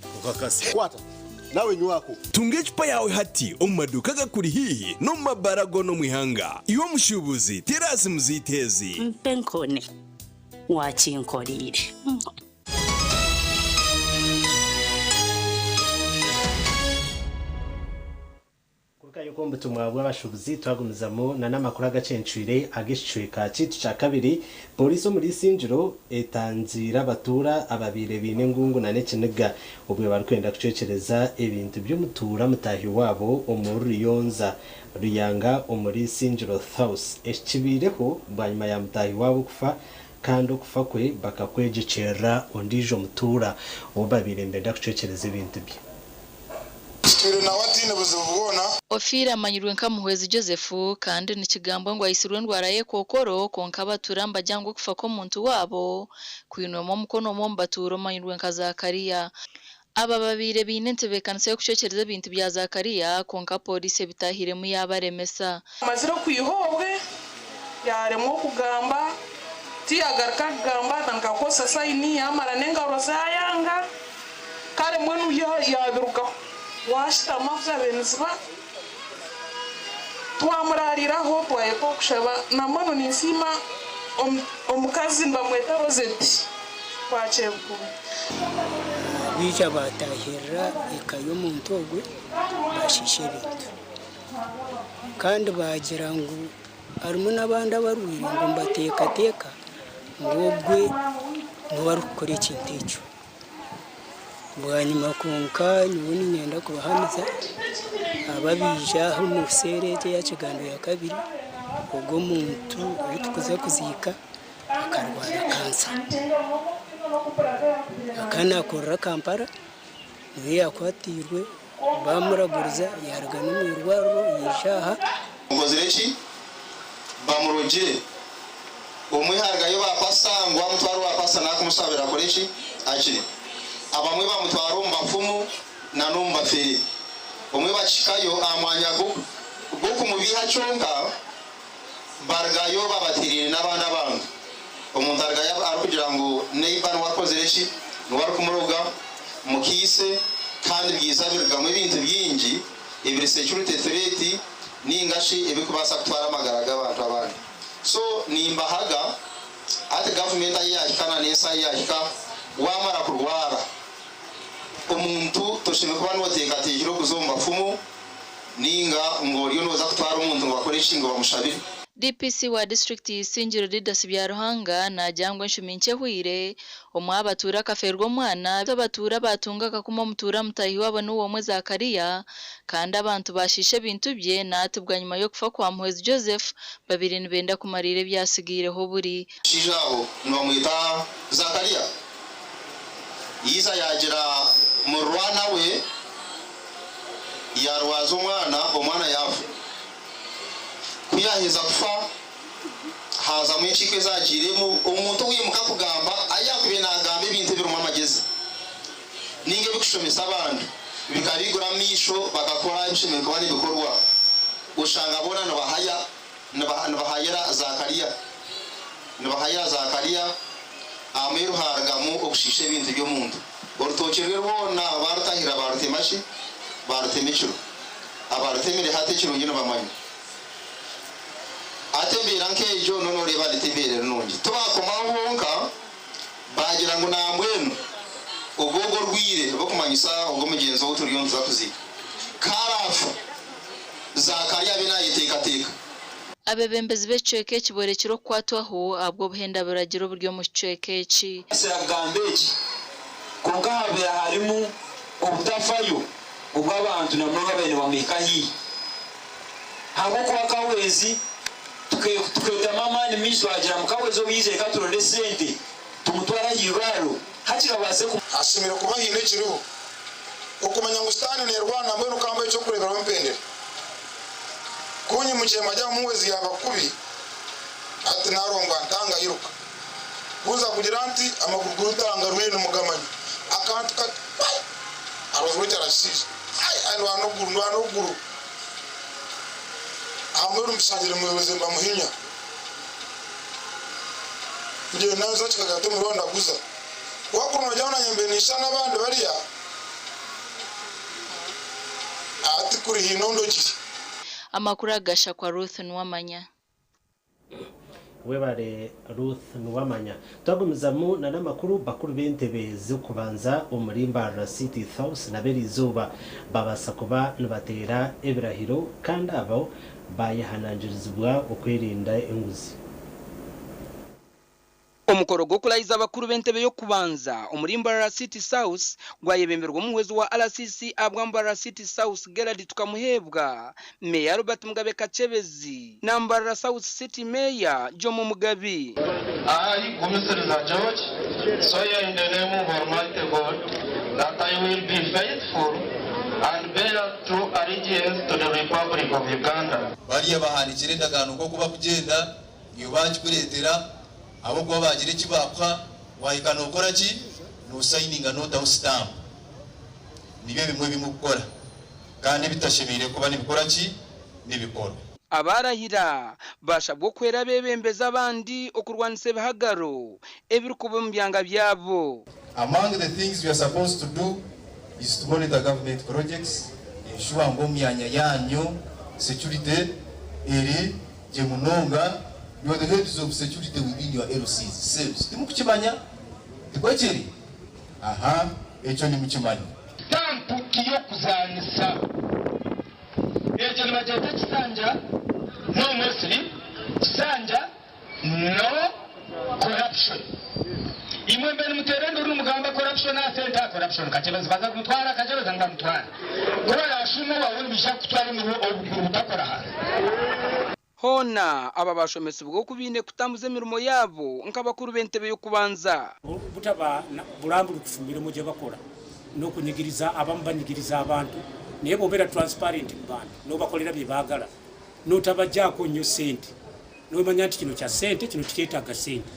Kwata nawe nywako. Tunga ecupa yaawe hati omu maduuka agakuri haihi n'omu mabaara goona omu ihanga. Iwe omushuubuzi, teera aha simu zaitu ezi. Mpa enkoni wakinkoreire. Kurugayo omu butumwa bw'abashuubuzi twagumizamu n'amakuru agacencwire ag'ekicweka kyaitu kya kabiri. Pooriisi omuri Isingiro etangiire abatuura ababaire baine engungu n'ekiniga obwe barikwenda kucwekyereza ebintu by'omutuura mutaahi waabo omuri Ruyonza, Ruyanga omuri Isingiro South. Eki kibaireho bwanyima ya mutaahi waabo kufa kandi okufa kwe bakakwegyekyerera ondiijo mutuura ou babaire nibenda kucwekyereza ebintu bye. Tutwire nawe ataine buzibu bwona. Ofiire amanyirwe nka Muhwezi Joseph kandi nikigambwa ngu aitsirwe endwara y'ekookoro kwonka abatuura nibagira ngu okufa kw'omuntu waabo kwinwemu omukono omwe omu batuura omanyirwe nka Zakaria. Aba babaire baine entebeekanisa y'okucwekyereza ebintu bya Zakaria kwonka pooriisi ebitaahiremu yaabaremesa. Amazire okwiha obwe yaremwa okugamba, tiyagaruka kugamba atandika kukozesa sayini yamara n'engaro zayanga kare mbwenu yabirugaho washutama kuzabaire niziba twamurariraho twayeta okushaba nambwenu ninsiima omukazi nibamweta Rosette wa Kyebuguma. Baija baatahirira eka y'omuntu ogwe baashiisha ebintu. Kandi baagira ngu harimu n'abandi abarwaire ngu nibateekateeka ngu ogwe niwe arikukora ekintu ekyo. Bwanyima kwonka nyowe niinyenda kubahamiza abo abaija aha omu seera egi eya Kigando ya kabiri, ogwo omuntu ou turikuza kuziika akarwara kansa. Akaba naakorera Kampala, niyo yaakwatiirwe. Baamuraguriza yaaruga n'omu irwariro yaija aha. Nkozire ki? Bamurogire. Omwe harugayo ba pastor ngu amutware owa pastor nakumusabira akore ki? Akire. Abamwe bamutwara omu bafumu na n'omu bafere. Omwe bakihikayo aha mwanya gw'okumubiiha kyonka barugayo babatereire n'abandi abantu. Omuntu arugayo arikugira ngu neighbour niwe akozire ki? Niwe arikumuroga, mukiise kandi byiza birugamu ebintu bingi ebiri security threat ninga shi ebirikubaasa kutwara amagara g'abantu abandi. So nimbahaga hati gavumenti ahi yaahika na n'ensi ahi yaahika, waamara kurwara omuntu toshemereire kuba nooteekateekire okuza omu bafumu ninga ngu oriyo nooza kutwara omuntu ngu bakore ki ngu bamushabire. DPC wa disiturikiti ya Isingiro Didas Byaruhanga naagira ngu enshumi nkye ehweire, omwe aha batuura akafeerwa omwana, abatuura baatunga akakuma omutuura mutaahi waabo niwe omwe Zakaria kandi abantu baashiisha ebintu bye na hati bwanyima y'okufa kwa Muhwezi Joseph babaire nibenda kumariira ebyatsigaireho buri. Omushaija aho nibamweta Zakaria. Yiza yagira murwana we yarwaza omwana, omwana yafa. Ku yaheza kufa hazamu enkiiko ezagiiremu omuntu owimuka kugamba ayakubire nagamba ebintu ebirimu amagezi ninga ebikushomesa abantu bikabigura amaisho bakakora ebishemereire kuba nibikorwa oshanga boona nibahaya nibahayira Zakaria nibahayira Zakaria ahamuheru harugamu okushiisha ebintu by'omuntu orutookye rwe rwona barutahirira barutema ki barutema ekiro abarutemire hati ekirungi nibamanya Hati embeera nk'egyo no noreeba nti ti mbeera eri nungi. Tibakomaho honka, baagira ngu nambwenu ogwo ogwo orwiire rw'okumanyisa ogwo mugyenzi ou turiyo nituza kuziika ku araafe, Zakaria abe naayeteekateeka. Abeebembezi b'ekicweka eki boorekire okukwatwaho ahabw'obuhenda biragiro oburi omu kicweka eki. Kubaasira kugamba eki, kwonka habeera harimu obutafayo obw'abantu na munonga ababaire nibamuhika haihi. Ahabw'okuba Kahwezi tukeetamu amaani maingi twagira ngu Kahwezi obu yaizire ka turonde esente tumutware aha irwariro hakiri abaase ku. Hashemereire kuba haine ekiriho. Okumanya ngu Sitaane neerwana mbwenu ka mbahe eky'okureeberaho mpendere. Ku nyimukire mbagye ngu Muhwezi yaaba kubi, ati naarongwa ntanga iruka. Ku nza kugira nti amaguru g'orutanga rwine nimugamanya, akantu kati pai! Aha rubaju rw'ekyaro akishaija. Ai! Ai ndwana okuguru, ndwana okuguru. Aha muheru mbishangire Muhwezi mbamuhinya. Ngyenda nza kikagaita omuriro ndaguza. Ku waakura noogira ngu naanye mbe ninshushana n'abandi bariya, ati kuri haine ondogire. Amakuru agashakwa Ruth Nuwamanya. Webare Ruth Nuwamanya. Twagumizamu na n'amakuru, bakuru b'entebe z'okubanza omuri Mbarara City South nabo eriizooba babaasa kuba nibateera ebirahiro kandi abo bayehanangirizibwa okwerinda enguzi. Omukoro gw'okurahiza abakuru b'entebe y'okubanza omuri Mbarara City South gwayebemberwa omuhwezi wa RCC ahabwa Mbarara City South Gerald Tukamuheebwa, Meeya Robert Mugabe Kakyebezi na Mbarara South City Meeya Jomo Mugabi. I, Gumisiriza George, swear in the name of Almighty God that I will be faithful and bear true allegiance to the Republic of Uganda. Bariya bahandiikire endagaano nk'oku bakugyenda, iwe baagikureetera, ahabw'okuba baagira eki baakuha, waahika nookora ki? Noosayininga nootaho sitampu. Nibyo bimwe ebi murikukora kandi ebitashemereire kuba nibikora ki? Nibikorwa. Abaarahira baashabwa okuhwera abeebembezi abandi okurwanisa ebihagaro ebirikuba omu byanga byabo. Among the things you are supposed to do is to monitor government projects, ensure ngu omu myanya yaanyu security eri gye munonga, you are the heads of security within your LCs, cells, timukukimanya? Tikwo kiri? Aha, ekyo nimukimanya. Sitampu ti y'okuzaanisa. Egyo nibagyeta ekisanja no Muslim, kisanja no corruption. Imwe mbe nimuteera enduru nimugamba corruption aha sente aha corruption. Kakyebezi baza kumutwara, Kakyebezi nibamutwara. Ku baraashuume owaawe nibaija kukutwara omu obuguru butakora hansi. Hoona aba baashomesibwa oku baine kutambuza emirimo yaabo nk'abakuru b'entebe y'okubanza. Butaba buramburukufu mu mirimo gye bakola n'okunyigiriza abamu banyigiriza abantu naye bw'obeera transparent mu bantu n'obakolera bye baagala n'otabagyako nnyo ssente n'omanya nti kino kya ssente kino tikyetaaga ssente.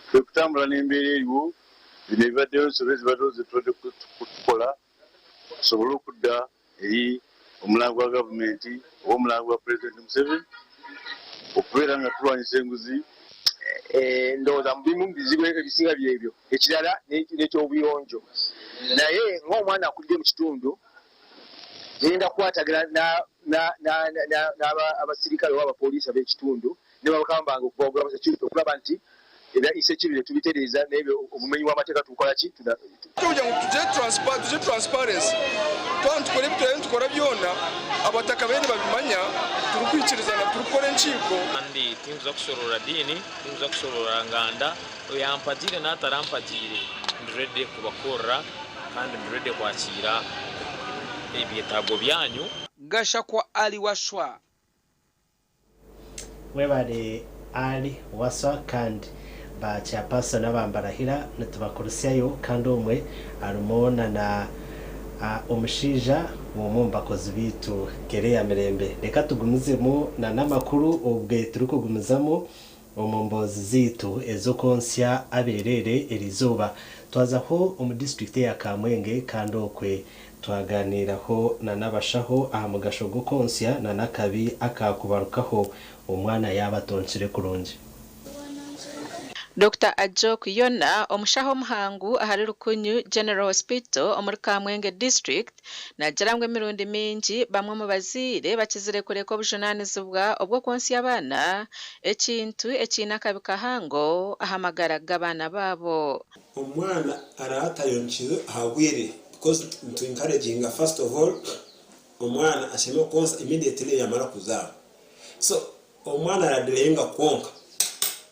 Twe kutambura n'embeera eriwo, bino ebibaddeyo nsobi ezibaddewo zetubadde tukola tusobole okudda eri omulango gwa gavumenti oba omulango gwa Pulezidenti Museveni okubeera nga tulwanyisa enguzi. Ndowooza mu bimu mu bizibu ebisinga byebyo. Ekirala n'ekyobuyonjo. Naye ng'omwana akulidde mu kitundu, ngenda kukwatagana n'abasirikale oba abapoliisi ab'ekitundu ne bakama bange okuva waggulu aba security okulaba nti ebya insecurity tubitereeza n'ebyo obumenyi bw'amateeka tubukola ki? Kugira ngu tugire transpa tugire transparency twaba nitukora ebi turiyo nitukora byona abataka beene nibabimanya turikwikirizana turikukora enkiiko. Kandi tinkuza kushoroora diini, tinkuza kushoroora nganda, oyampagiire n'atarampagiire ndi ready kubakorera kandi ndi ready kwakiira ebyetaago byanyu. Gashakwa Ali Washwa. Webare Ali Waswa kandi Ba chairperson aba Mbarahira nitubakurusyayo kandi omwe harimu na na omushaija w'omwe omu bakozi baitu Kereya Mirembe. Reka tugumizemu na n'amakuru obwe turikugumizamu omu mboozi zaitu ez'okwontsya abeereere eriizooba. Twazaho omu disiturikiti eya Kamwenge kandi okwe Twaganiiraho na n'abashaho aha mugasho gw'okwontsya na n'akabi akaakubarukaho omwana yaaba atonkire kurungi. Dokita Ajok Yona, omushaho omuhangu ahari Rukunyu General Hospital omuri Kamwenge District naagira ngu emirundi mingi bamwe omu bazaire bakizire kureka obujunaanizibwa obw'okwontsya abaana, ekintu ekiine akabi kahango aha magara g'abaana baabo. Omwana araba atayonkire aha bwire because nitu encouraginga first of all omwana ashemereire kwonsa immediately yamara kuzaarwa so omwana ara delayinga kwonka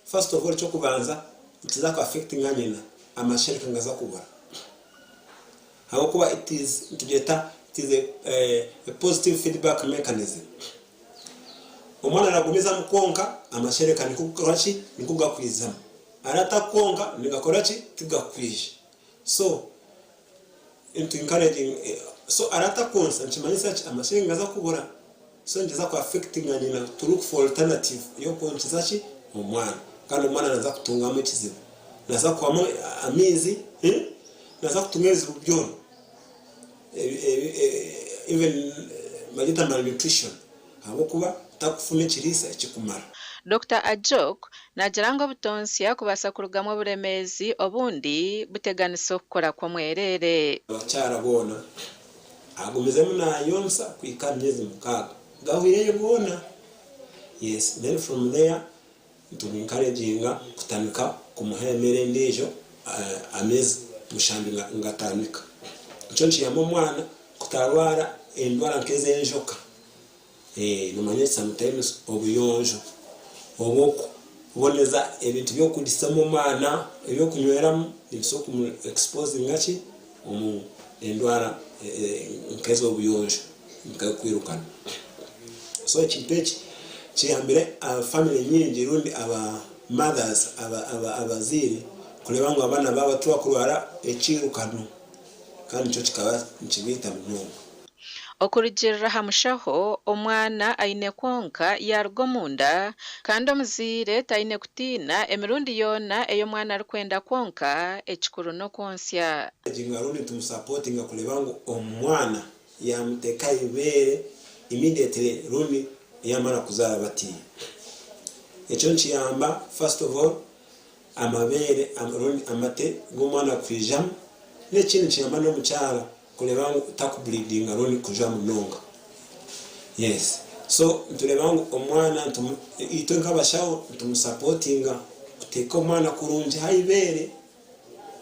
first of all ekyokubanza nikiza ku affectinga nyina amashereka nigaza kubura ahabw'okuba it is nitugyeta it is a positive feedback mechanism omwana aragumizamu kwonka amashereka nikwo kukoraki nikwo gakwizamu arata kwonka nigakoraki tigakwija So nitu encouraging so arata konsa nikimanyisa ki amashereka nigaza kubura so nikiza ku affectinga nyina to look for alternative yokwonkyeza ki omwana kandi omwana naza kutungamu ekizibu naza kuhwamu amaizi naza kutunga ebizibu byona even bagyeta malnutrition ahabwokuba takufuna ekiriisa ekikumara. Dokita Ajok naagira ngu obutoonsya kubaasa kurugamu oburemeezi obundi buteganisa okukura kw'omwereere. Abakyara boona agumizemu nayonsa kuhika aha myezi mukaaga gahwireyo goona yes then from there nitumu encouraginga kutandika kumuha emere endiijo ameezi mushanju ngatandika nikyo nikiyamba omwana kutarwara endwara nk'ezenjoka. Nomanya sometimes obuyonjo obw'okuboneza ebintu by'okuriisamu omwana, eby'okunyweramu nibisobola kumu exposinga ki omu endwara nk'ez'obuyonjo nk'okwirukana. So ekintu eki kiyambire family nyingi rundi aba mothers abazaire kureeba ngu abaana baabo tibakurwara ekiirukano kandi nikyo kikaba nikibaita munonga. Okurugiirira aha mushaho, omwana aine kwonka yaaruga omunda kandi omuzaire taine kutiina emirundi yoona ei omwana arikwenda kwonka ekikuru n'okwontsya. Nginga rundi nitumusapotinga kureeba ngu omwana yamuteeka aha ibeere immediately rundi yamara kuzaara batiya. Ekyo nikiyamba first of all amabeere rundi amate g'omwana kwijamu n'ekindi nikiyamba n'omukyara Kureeba ngu taku bleedinga rundi kujwa munonga yes so nitureeba ngu omwana itwe nkabashaho nitumu supportinga kuteeka omwana kurungi aha ibeere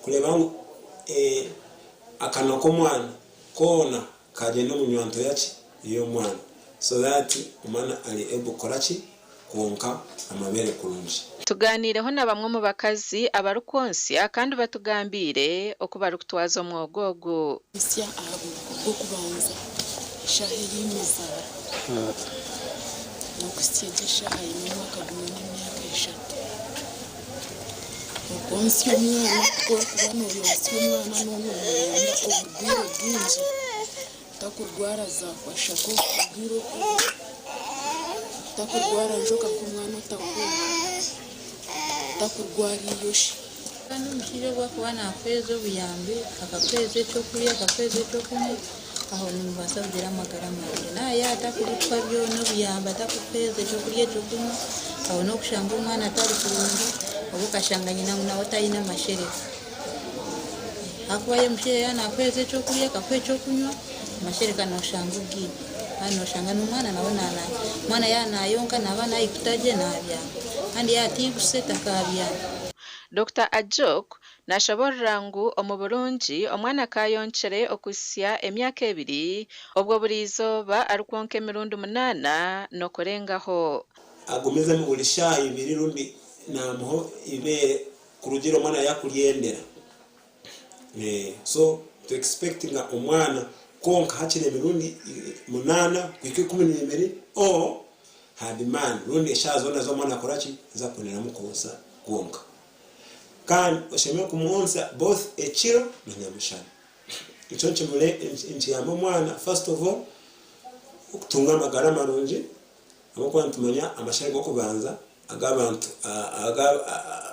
kureeba ngu akanwa k'omwana koona kagyenda omu nywanto yaki ey'omwana so that omwana ari able kukoraki kwonka amabeere kurungi. Tugaaniireho na bamwe omu bakazi abarikwontsya kandi batugambiire oku barikutwaza omwoga ogu. Nsya aha gw'okubanza eshaaha ei mizaara n'okuhitsya egi eshaaha aine omwaka gumwe n'emyaka eshatu. Okwontsya omwana ku orikuba nooyontsya omwana nooba noomuyamba oburwaire bwingi Takurwara za kwashako obwire obu, takurwara njoka nk'omwana otakwonka, takurwara eiyoshi. Kandi omushaija obu akuba naakuheereza obuyambi, akakuheereza ekyokurya, akakuheereza ekyokunywa, aho nimubaasa kugira amagara marungi. Naaba yaaba atarikukuha byona obuyambi, atarikukuheereza ekyokurya, ekyokunywa, aho n'okushanga omwana atari kurungi, oba okashanga nyina ngu nawe taine amashereka. Ahakuba ye omushaija yaaba naakuheereza ekyokurya, akakuha ekyokunywa, amashereka nooshanga ogiine. Kandi nooshanga n'omwana nawe omwana yaaba naayonka naaba naayikuta gye naabyama. Kandi yaaba ataigutse takaabyama. Dokita Ajok nashoborora ngu omu burungi omwana akaayonkire okuhitsya emyaka ebiri obwo buri izooba arikwonka emirundi munaana n'okurengaho. Agumizemu buri shaaha ibiri rundi naamuha eibeere Kurugiirira omwana yakuryendera so tu expectinga omwana kwonka hakiri emirundi munana kuhika 12 or her demand rundi eshaaha zoona ezi omwana akoraki ezi akweneramu kwonsa kwonka. Kandi oshemereire kumwontsya both ekiro na nyamushana. Ekyo nikiyamba omwana first of all okutunga amagara marungi ahabw'okuba nitumanya amashereka g'okubanza ag'abantu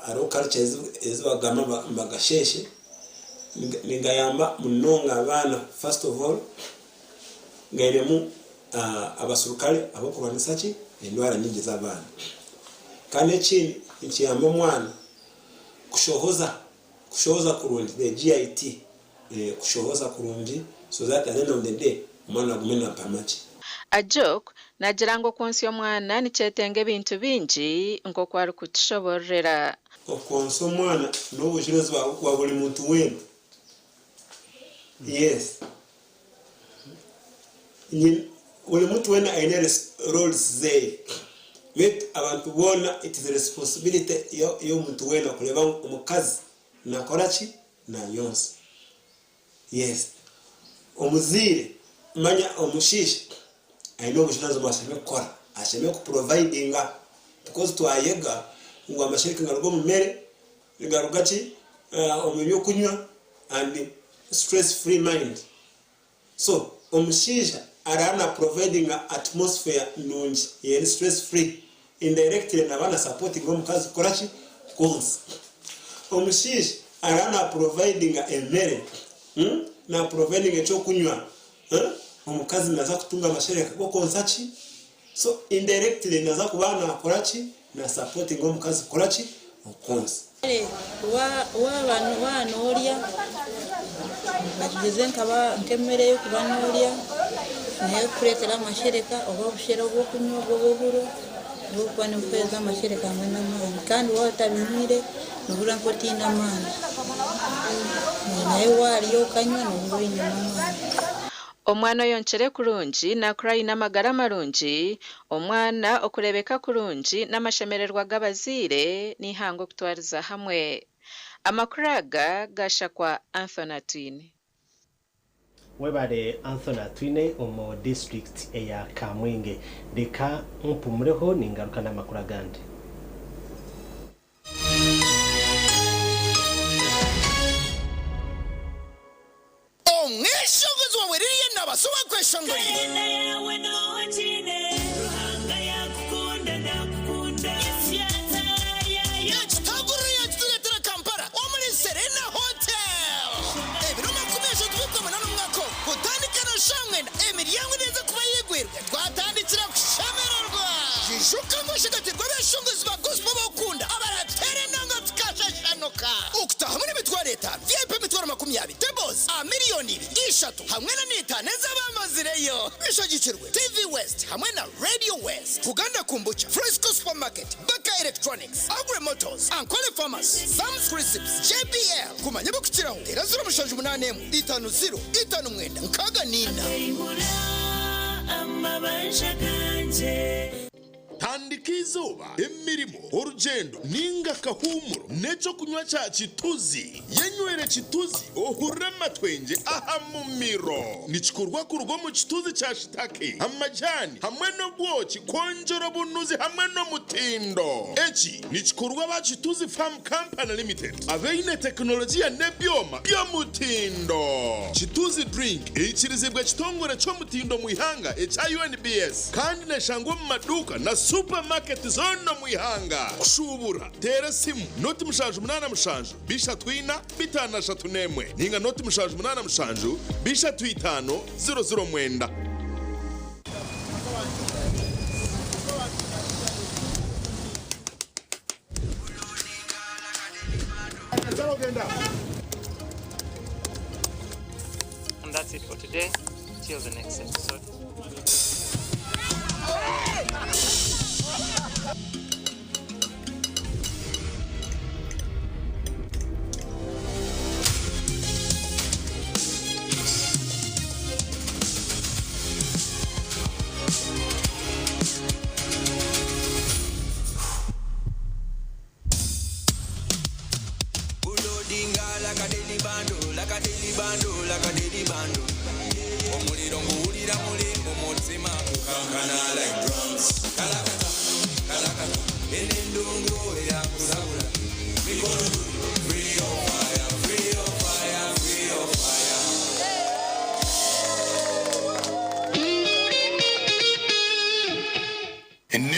hariho culture ezi bakugamba nibagasheshe nigayamba munonga abaana first of all gainemu abaserukare ab'okurwanisa ki endwara nyingi z'abaana. Kandi ekindi nikiyamba omwana kushohoza kushohoza kurungi the GIT kushohoza kurungi so that at the end of the day omwana agume napama gye. Ajok naagira ngu okwontsya omwana nikyetenga ebintu bingi nk'oku arikutushobororera. Okwontsya omwana n'obujunanizibwa bwa buri muntu weena. Yes. Buri muntu weena aine roles zeye. Beitu abantu boona it is responsibility y'omuntu weena kureeba ngu omukazi nakora ki? Nayonsa. Yes. Omuzaire manya omushaija aine obujunanizibwa ashemereire kukora. Ashemereire ku providinga because twayega ngu amashereka nigaruga omu mere, nigaruga ki? Omu by'okunywa and stress free mind. So omushaija araba na providinga atmosphere nungi eri stress free indirectly naba na supportinga omukazi kukora ki? Kwonsa. Omushaija araba na providinga emere, na providinga ekyokunywa, omukazi naza kutunga amashereka g'okwonsa ki? So indirectly naza kuba nakora ki? Na supportinga omukazi kukora ki? Okwonsa. Kare waaba noorya bakigeze nk'emere ey'okuba noorya niyo erikukureetera amashereka oba obushera obw'okunywa obwo obw'oburo oburikuba nibukuheereza amashereka hamwe n'amaani kandi waaba otabinywire noohurira nk'otaine amaani nawe waarya okanywa noohurira oinemu amaani. Omwana oyonkire kurungi naakura aine amagara marungi, omwana okureebeka kurungi n'amashemererwa g'abazaire n'eihanga okutwariza hamwe. Amakuru aga gaashakwa Anthony Atwine. Webale Anthony Atwine omu disiturikiti eya Kamwenge. Reka mpumureho ningaruka n'amakuru agandi. Omweshongozi wawe Lilian Nabaasa owakweshongorire. Ekitaguriro yakitureetera Kampala omuri Serena Hotel ebiro 30 by'Okwamunana omwaka ogu kutandika na shaaha mwenda emiryango neeza kuba eyigwirwe twatandikira kushemererwa. Ijuka ngu oshagatirwe abeshongozi ba gospel abokukunda abarateera enanga tukashashanuka. Okutaahamu n'emitwaro etaano, VIP emitwaro 20, tables aha miriyoni ibiri, ishatu hamwe na n'etaano ez'abamazireyo. Bishagikirwe TV West hamwe na Radio West, Buganda Kombucha, Fresco Supermarket, Baka Electronics, Agri Motors, Ankole Pharmacy, Sam's Crisps, JBL. Kumanya ebirikukiraho, teera 078 50 59 64. Tandika eizooba, emirimo, orugyendo nainga akahuumuro n'eky'okunywa kya Kituzi. Yenywere Kituzi ohurire amatwengye aha mumiro. Nikikorwa kuruga omu kituzi kya shitake, amajaani hamwe n'obwoki kwongyera obunuzi hamwe n'omutindo. Eki nikikorwa aba Kituzi Farm Company Limited abaine tekinologiya n'ebyoma by'omutindo. Kituzi Drink eikirizibwe ekitongore ky'omutindo omu ihanga ekya UNBS. Kandi neshangwa omu maduuka na supamaketi zoona omu ihanga. Kushuubura, teera esimu noti 787 34 531 ninga noti 787 35 00 9. And that's it for today. Till the next episode.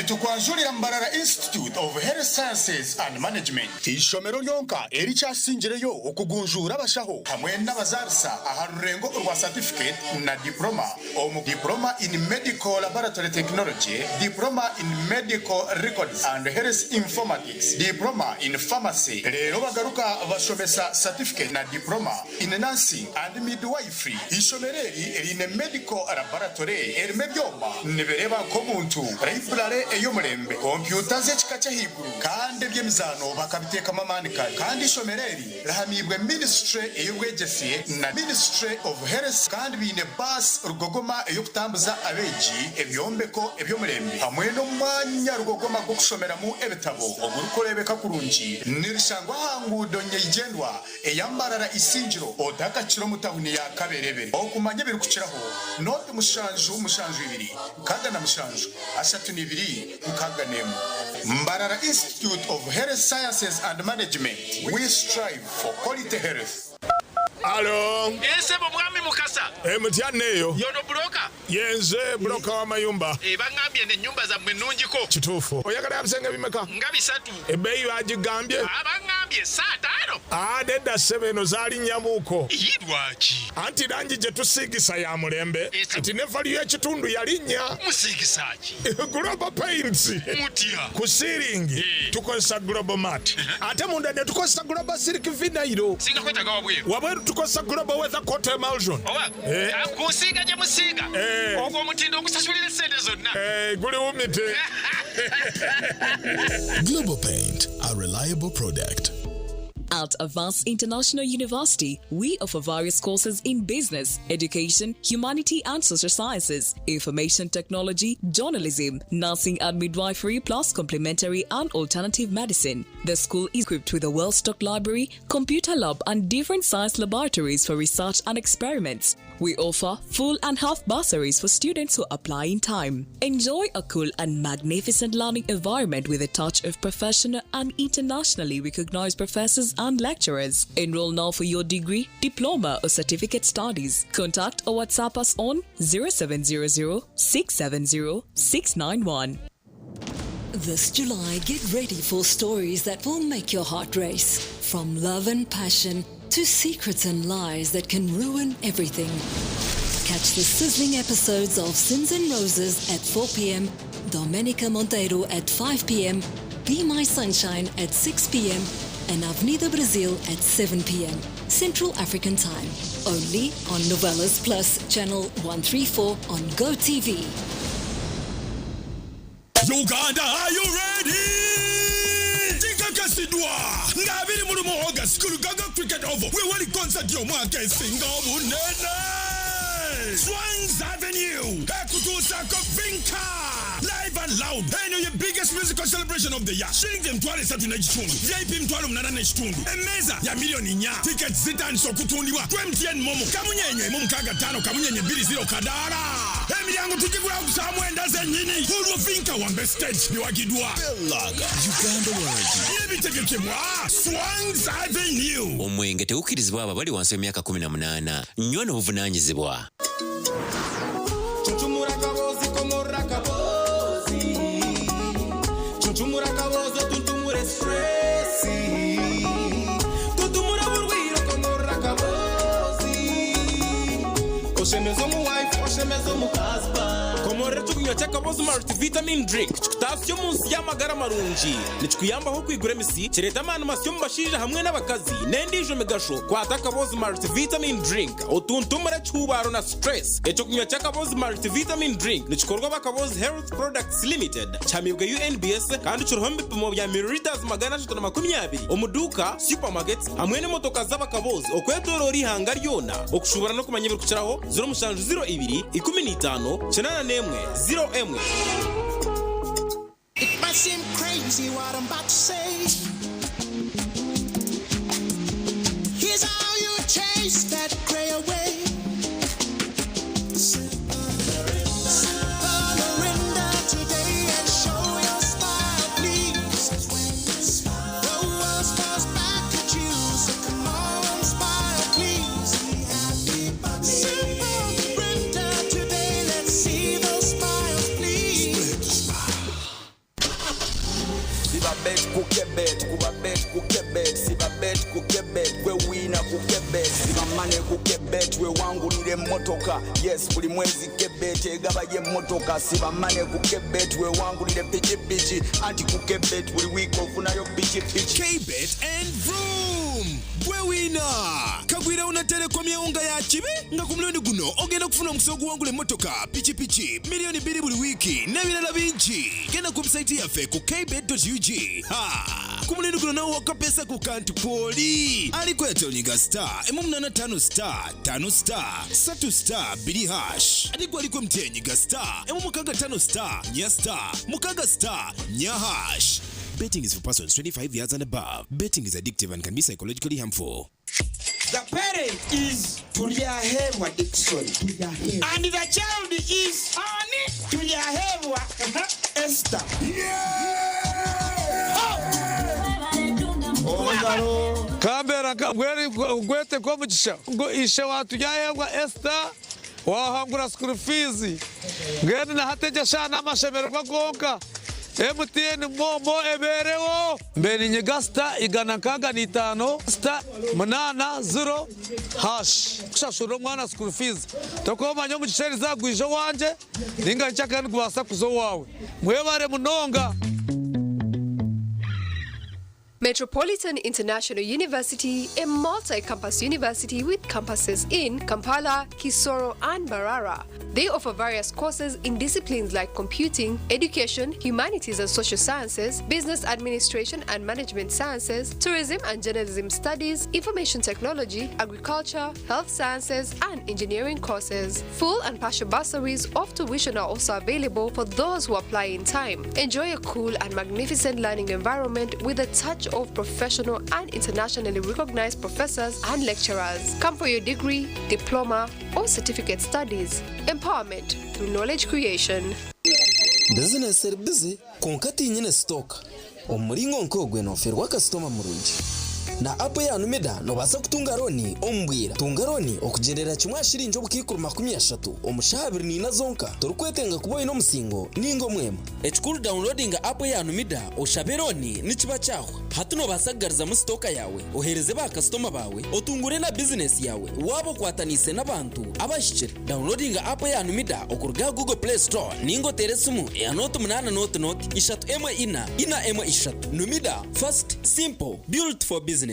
Nitukwanjurira Mbarara Institute of Health Sciences and Management, eishomero ryonka erikyasingireyo okugunjuura abashaho hamwe n'abazaarisa aha rurengo orwa satifiketi na diploma omu Diploma in Medical Laboratory Technology, Diploma in Medical Records and Health Informatics, Diploma in Pharmacy reero bagaruka bashomesa satifiketi na Diploma in Nursing and Midwifery. Eishomero eri riine Medical Laboratory erimu ebyoma nibireeba nk'omuntu, Library ey'omurembe, kompyuta z'ekika ky'ahaiguru kandi eby'emizaano bakabiteekamu amaani kare. Kandi eishomero eri rihamiibwe Ministry ey'obwegyese na Ministry of Health kandi baine baasi rugogoma ey'okutambuza abeegi, ebyombeko eby'omurembe hamwe n'omwanya rugogoma gw'okushomeramu ebitabo ogurikureebeka kurungi. Nirishangwa aha nguudo nyeigyendwa eya Mbarara Isingiro otakakira omu tawuni ya Kaberebere. Okumanya ebirikukiraho, nooti 772 67 32 61. Mbarara Institute of Health Sciences and Management, we strive for quality health. Alo. Eeh ssebo mwami Mukasa. Eeh mutya neeyo. Y'ono buloka? Yenze buloka w'amayumba. Eeh bangambye eno ennyumba zammwe nnungiko. Kituufu. Oyagala ya bisenge bimeka? Nga bisatu. Ebbeeyi baagigambye? Aah bangambye saataano. Aah nedda ssebo eno zaalinnyamuuko. Yii lwaki? Anti langi gye tusiigisa ya mulembe kati ne value y'ekitundu yalinnya. Musiigisa ki? Global Paints. Mutya? Ku siiringi tukozesa Global Mat ate munda ne tukozesa Global Silk Vinyl. Singa kwetaaga wabweru? Wabweru tukozesa Global Weather Coat Emulsion. Oba ku nsiiga gye musiiga ogwo omutindo ogusasulira essente zonna. Guli wumite. Global Paint, a reliable product. At Avance International University, we offer various courses in business, education, humanity and social sciences, information technology, journalism, nursing and midwifery, plus complementary and alternative medicine. The school is equipped with a well-stocked library, computer lab, and different science laboratories for research and experiments. We offer full and half bursaries for students who apply in time. Enjoy a cool and magnificent learning environment with a touch of professional and internationally recognized professors and lecturers. Enroll now for your degree, diploma, or certificate studies. Contact or WhatsApp us on 0700 670 691. This July, get ready for stories that will make your heart race. From love and passion to secrets and lies that can ruin everything. Catch the sizzling episodes of Sins and Roses at 4 p.m., Domenica Monteiro at 5 p.m., Be My Sunshine at 6 p.m., and Avenida Brasil at 7 p.m. Central African Time. Only on Novelas Plus, Channel 134 on GoTV. Uganda, are you ready? Kikakasidwa nga 21 August ku Lugaga Cricket Oval we wali concert y'omwaka esinga obunene. Swangz Avenue ekutuusaako Vinka live and loud. Eno ye biggest musical celebration of the year. Shilingi 35,000, VIP 85,000, emmeeza ya miliyoni 4. Tickets zitandise okutundibwa ku MTN MoMo kamunyenye 165 kamunyenye 20 kadaala. Emiryango tugigulawo ku ssaawa 9 zennyini. Olwo Vinka wambe stage biwagiddwa Belaga Uganda Waragi n'ebitegekebwa Swangz Avenue. Omwenge tegukkirizibwa abo abali wansi w'emyaka 18. Nywa n'obuvunaanyizibwa. Cucumura akabozi komora akabozi Cucumura akabozi tuntumure stress Tuntumura burwiro komora akabozi Oshemeza omu wife oshemeza omu husband Komorera ekyokunywa ky'akabozi multivitamin drink kikutaasya omu nsi y'amagara marungi. Nikikuyambaho okwigura emisi, kireeta amaani masya omu bashaija hamwe n'abakazi n'endiijo migasho. Kwata akabozi multivitamin drink otuntumure ekihuubaaro na stress. Ekyokunywa ky'akabozi multivitamin drink nikikorwa aba Kabozi Health Products Limited, kihamiibwe UNBS kandi kiriho omu bipimo bya millilitres 320 omu duuka, supermarkets hamwe n'emotoka z'abakabozi okwetoroora eihanga ryona. Okushuubura n'okumanya ebirikukiraho, 0702 15 81 01. It might seem crazy what I'm about to say. Here's how you chase that gray away. Sip a Mirinda today and show your smile, please. The world smiles back at you, so come on, smile, please. Sip a Mirinda today, let's see those smiles, please. kebet gwe wiina ku kebet sibamane ku kebet wewangulira emmotoka yes buli mwezi kebet egabayo emmotoka sibamane ku kebet wewangulira pikipiki anti ku kebet buli wiiki ofunayo pikipiki Kbet and Vroom gwe wiina kagwirawo na telekom yawunga ya kibi nga ku mulundi guno ogenda kufuna omukisa oguwangula emmotoka pikipiki miliyoni 2 buli wiiki n'ebirala bingi. Genda ku website yaffe ku kbet.ug. Ha! Ku mulundi guno nawe wakapesa ku kantu kwoli aliko yatonyiga star 185 star 5 star 3 star 2 hash ate gwe aliko mtn star 165 star 4 star 6 star 4 hash. Betting is for persons 25 years and above. Betting is addictive and can be psychologically harmful. The parent is Turyahebwa Dixon. And the child is Ani Turyahebwa Esther. Kambera ngwete komugisha ngo ishe waturyahebwa Esther wahangura school fees ngende nahategesha n'amashemererwa gonka MTN momo eberewo mbere nyega star 165 star 80 hash kushashura omwana school fees tokomanya omugisha erizagwija wanje ninga nkyakandi kubasa kuza owawe mwebare munonga. Metropolitan International University, a multi-campus university with campuses in Kampala, Kisoro, and Mbarara. They offer various courses in disciplines like computing, education, humanities and social sciences, business administration and management sciences, tourism and journalism studies, information technology, agriculture, health sciences, and engineering courses. Full and partial bursaries of tuition are also available for those who apply in time. Enjoy a cool and magnificent learning environment with a touch of professional and internationally recognized professors and lecturers. Come for your degree, diploma, or certificate studies. Empowerment through knowledge creation. Bizinesi eri busy konka tinyine sitoka omu muringo nk'ogwe noferwa kasitoma murungi. Na app ya Numida nobaasa kutunga loan omu bwira. Tunga loan okugyendera kimwe aha shiringi 30,000 omu shaaha 24 zonka. Torikwetenga kuba oine omusingo ninga omwema. Ekikuru downloadinga app ya Numida oshabe loan nikiba kyahwa. Hati nobaasa kugarizamu sitoka yawe ohereze bakasitoma bawe otungure na bizinesi yawe waba okwataniise n'abantu abahikire. Downloadinga app ya Numida okuruga Google Play Store ninga otere esimu eya 0800 314 413. Numida, fast, simple, built for business.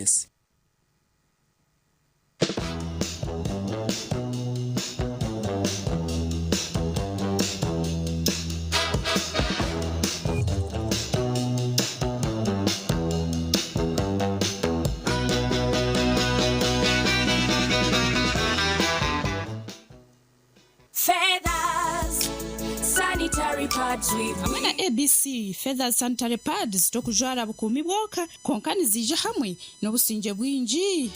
Feathers, sanitary pads with Hamwe na ABC Feathers Sanitary Pads tokujwara bukuumi bwoka konka niziija hamwe n'obusingye bwingi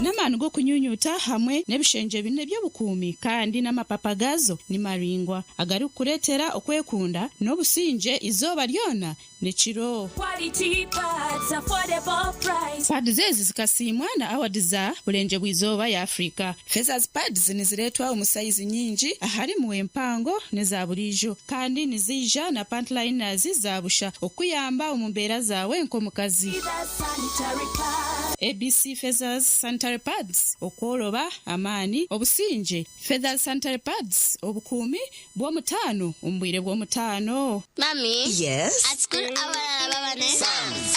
n'amaani g'okunyunyuta hamwe n'ebishengye bine by'obukuumi kandi n'amapapa gazo ni maringwa agarikukureetera okwekunda n'obusingye izooba ryona n'ekiro. Quality pads, affordable price. Pads ezi zikasiimwa na award za Bulenje bw'izooba ya Afrika. Feathers pads nizireetwa omu sayizi nyingi aharimu empango n'eza buriijo kandi niziija na pantliners za busha okuyamba omu mbeera zaawe nk'omukazi. Feathers sanitary pads. ABC Feathers Sanitary Pads, okworoba, amaani, obusingye. Feathers Sanitary Pads, obukuumi bw'omutaano omu bwire bw'omutaano. Mommy. Yes? At school, abalala babane.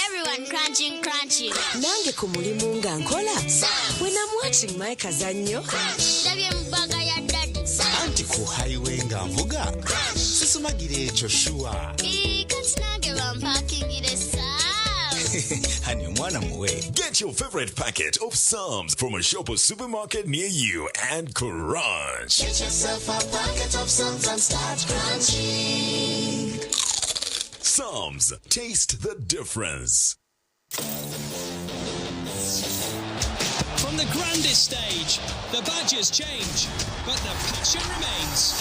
Everyone crunching, crunching. Nange ku mulimu nga nkola when I'm watching my kazannyo. Ndabye mu bag ya daddy. Anti ku highway nga nvuga sisumagira ekyo sure. Ii, kati nange bampakingire Psalms. Hani omwana muwe. Get your favorite packet of Psalms from a shop or supermarket near you and crunch. Get yourself a packet of Psalms and start crunching. Psalms. Taste the difference. From the grandest stage, the badges change, but the passion remains.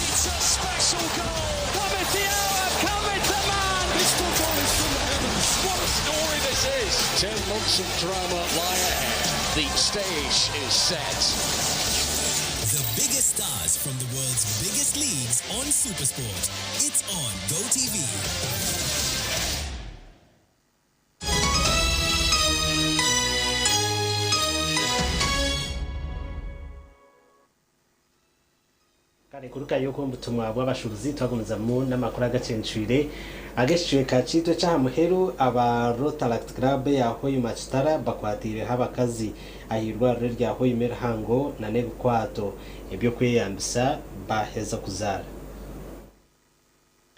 It's a special goal. Cometh the hour, cometh the man. This football is from the heavens. What a story this is. 10 months of drama lie ahead. The stage is set. The biggest stars from the world's biggest leagues on Supersport. It's on GoTV. Kare kurugayo okwo omu butumwa bw'abashuubuzi twagumizamu n'amakuru agacencwire ag'ekicweka kyaitu eky'aha muheru. Aba Rotaract Club eya Hoima Kitara bakwatiireho abakazi ah'eirwariro erya Hoima erihango n'ebikwato eby'okweyambisa baaheza kuzaara.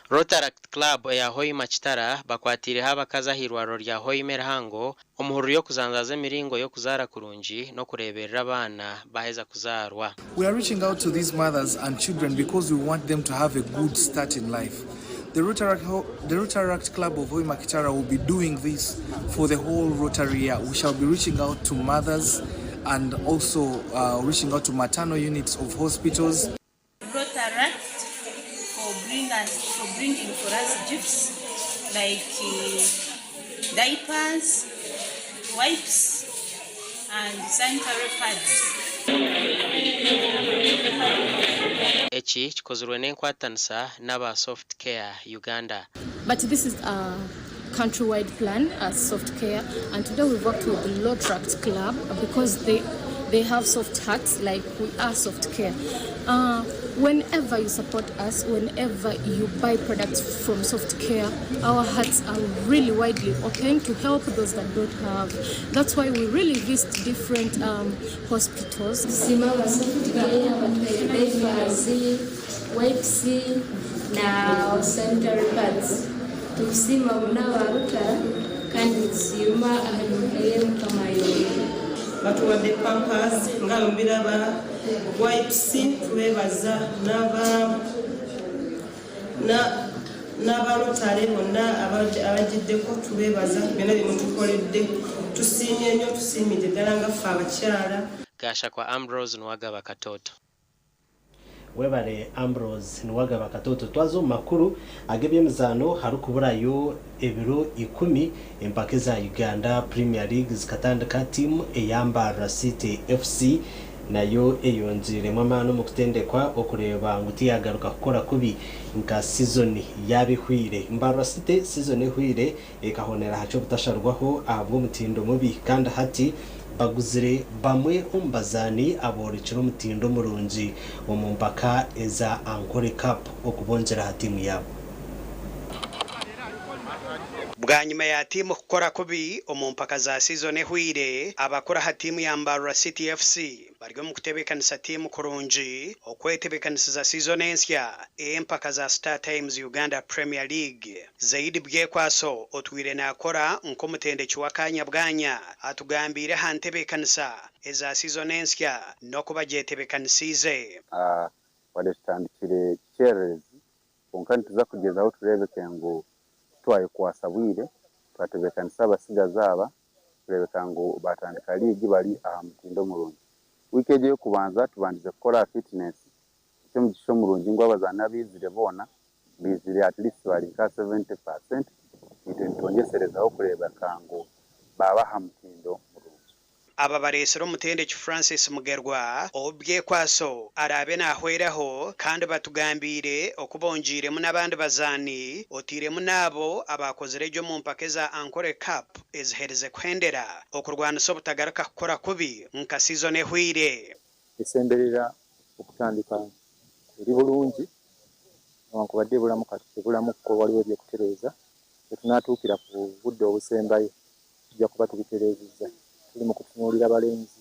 Rotaract Club eya Hoima Kitara bakwatiireho abakazi ah'eirwariro rya Hoima erihango omuhururu y'okuzanzaaza emiringo y'okuzaara kurungi n'okureeberera abaana baaheza kuzaarwa. We are reaching out to these mothers and children because we want them to have a good start in life. The Rotaract, the Rotaract Club of Hoima Kitara will be doing this for the whole Rotary year. We shall be reaching out to mothers and also reaching out to maternal units of hospitals. Rotaract for bring us for bringing for us gifts like diapers, wipes and sanitary pads. Eki kikozirwe n'enkwatanisa n'aba Soft Care Uganda. But this is a countrywide plan as Soft Care, and today we've worked with the Rotaract Club because they have soft hearts like we are Soft Care. Whenever you support us, whenever you buy products from Soft Care, our hearts are really widely open to help those that don't have. That's why we really visit different hospitals. Tusiima aba Soft Care batuhaire diapers, wipes na sanitary pads. Tukusiima muna aba Rotary kandi nitusiima aha mirimo ei Mukama ayongere. Batuwadde pampers nga bwemubiraba, wipes, tubebaza n'aba n'abalotale bonna abagiddeko, tubebaza byonna bye mutukoledde, tusiimye nnyo, tusiimidde ddala nga ffe abakyala. Gashakwa Ambrose Nuwagaba Katoto. Webare Ambrose Nuwagaba Katoto. Twaza omu makuru ag'eby'emizaano, harikuburayo ebiro 10 empaka eza Uganda Premier League zikatandika, tiimu eya Mbarara City FC nayo eyongiiremu amaani omu kutendekwa okureeba ngu tiyagaruka kukora kubi nka sizoni yaaba ehweire. Mbarara City sizoni ehweire ekahonera aha ky'obutasharwaho ahabw'omutindo mubi, kandi hati baguzire bamwe omu bazaani aboorekire omutindo murungi omu mpaka eza Ankole Cup okubongyera aha tiimu yaabo. Bwanyima ya tiimu kukora kubi omu mpaka za sizoni ehweire, abakuru aha tiimu ya Mbarara City FC bari omu kutebeekanisa tiimu kurungi okwetebeekanisiza sizoni ensya ey'empaka za Star Times Uganda Premier League. Zaidi Byekwaso otwire naakora nk'omutendeki w'akaanya bwanya atugambiire aha ntebeekanisa eza sizoni ensya n'oku bagyetebeekanisiize. Wadde tutandikire kikyererezi, kwonka nituza kugyezaho tureebeke ngu titwayekwasa bwire, twatebeekanisa abatsigazi aba kureebeka ngu baatandika liigi bari aha mutindo murungi. Wiiki egi ey'okubanza tubandize kukora aha fitness, eky'omugisha omurungi ngu abazaani abaizire boona baizire at least bari nka 70%, itwe nitwongyeserezaho kureebeka ngu baaba aha mutindo murungi. Aba bareetsire omutendeki Francis Mugerwa ou Byekwaso araabe naahweraho kandi batugambiire oku bongyeiremu n'abandi bazaani oteiremu n'abo abaakozire gye omu mpaka eza Ankole Cup eziherize kuhendera okurwanisa obutagaruka kukora kubi nka sizoni ehweire. Esemberera okutandika eri bulungi newankubadde ebulamu kati ebulamu ko waliwo eby'okutereeza, we tunaatuukira ku budde obusembayo tujja kuba tubitereezezza. Tuli mu kutunuulira balenzi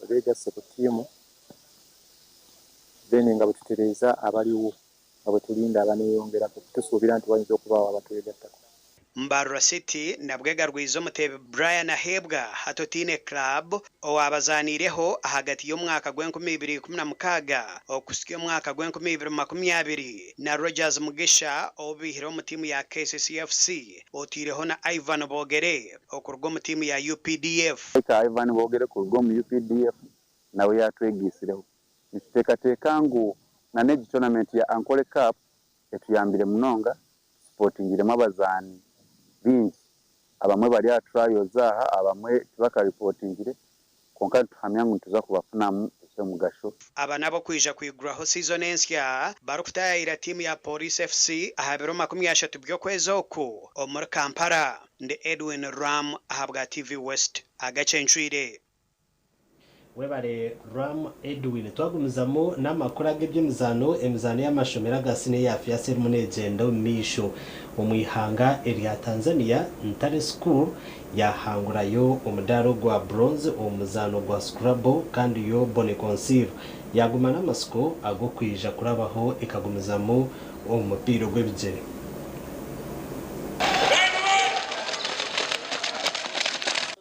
abeegasse ku ttiimu then nga bwe tutereeza abaliwo nga bwe tulinda abaneeyongerako, tusuubira nti wayinza okubaawo abatwegattako. Mbarara City nabwo egarwize omuteebi Brian Aheebwa hati otaine club owaabazaaniireho ahagati y'omwaka gw'enkumi ibiri ikumi na mukaaga okuhitsya omwaka gw'enkumi ibiri makumi abiri na Rogers Mugisha ou baihire omu tiimu ya KCC FC, otaireho na Ivan Bogere okuruga omu tiimu ya UPDF. Ivan Bogere kuruga omu UPDF nawe yaatwegiisireho. Nituteekateeka ngu na n'egi tournament ya Ankole Cup etuyambire munonga, tusipotingiremu abazaani baingi, abamwe bari aha trials aha, abamwe tibakaripotingire, kwonka nituhamya ngu nituza kubafunamu eky'omugasho. Aba nabo kwija kwiguraho sizoni ensya barikutaayayira tiimu ya Police FC aha biro 30 by'okwezi oku omuri Kampala. Ndi Edwin Ram ahabwa TV West agacencwire. Webare Ram Edwin. Twagumizamu n'amakuru ag'eby'emizaano, emizaano y'amashomero aga siniya eya FEASSA erimu negyenda omu maisho omu ihanga erya Tanzania. Ntare School yahangurayo omudaara ogwa bronze omu muzaano gwa Scrabble kandi yo Bonny Conceal yaguma n'amatsiko ag'okwija kurabaho ekagumizamu omu mupiira ogw'ebigyere.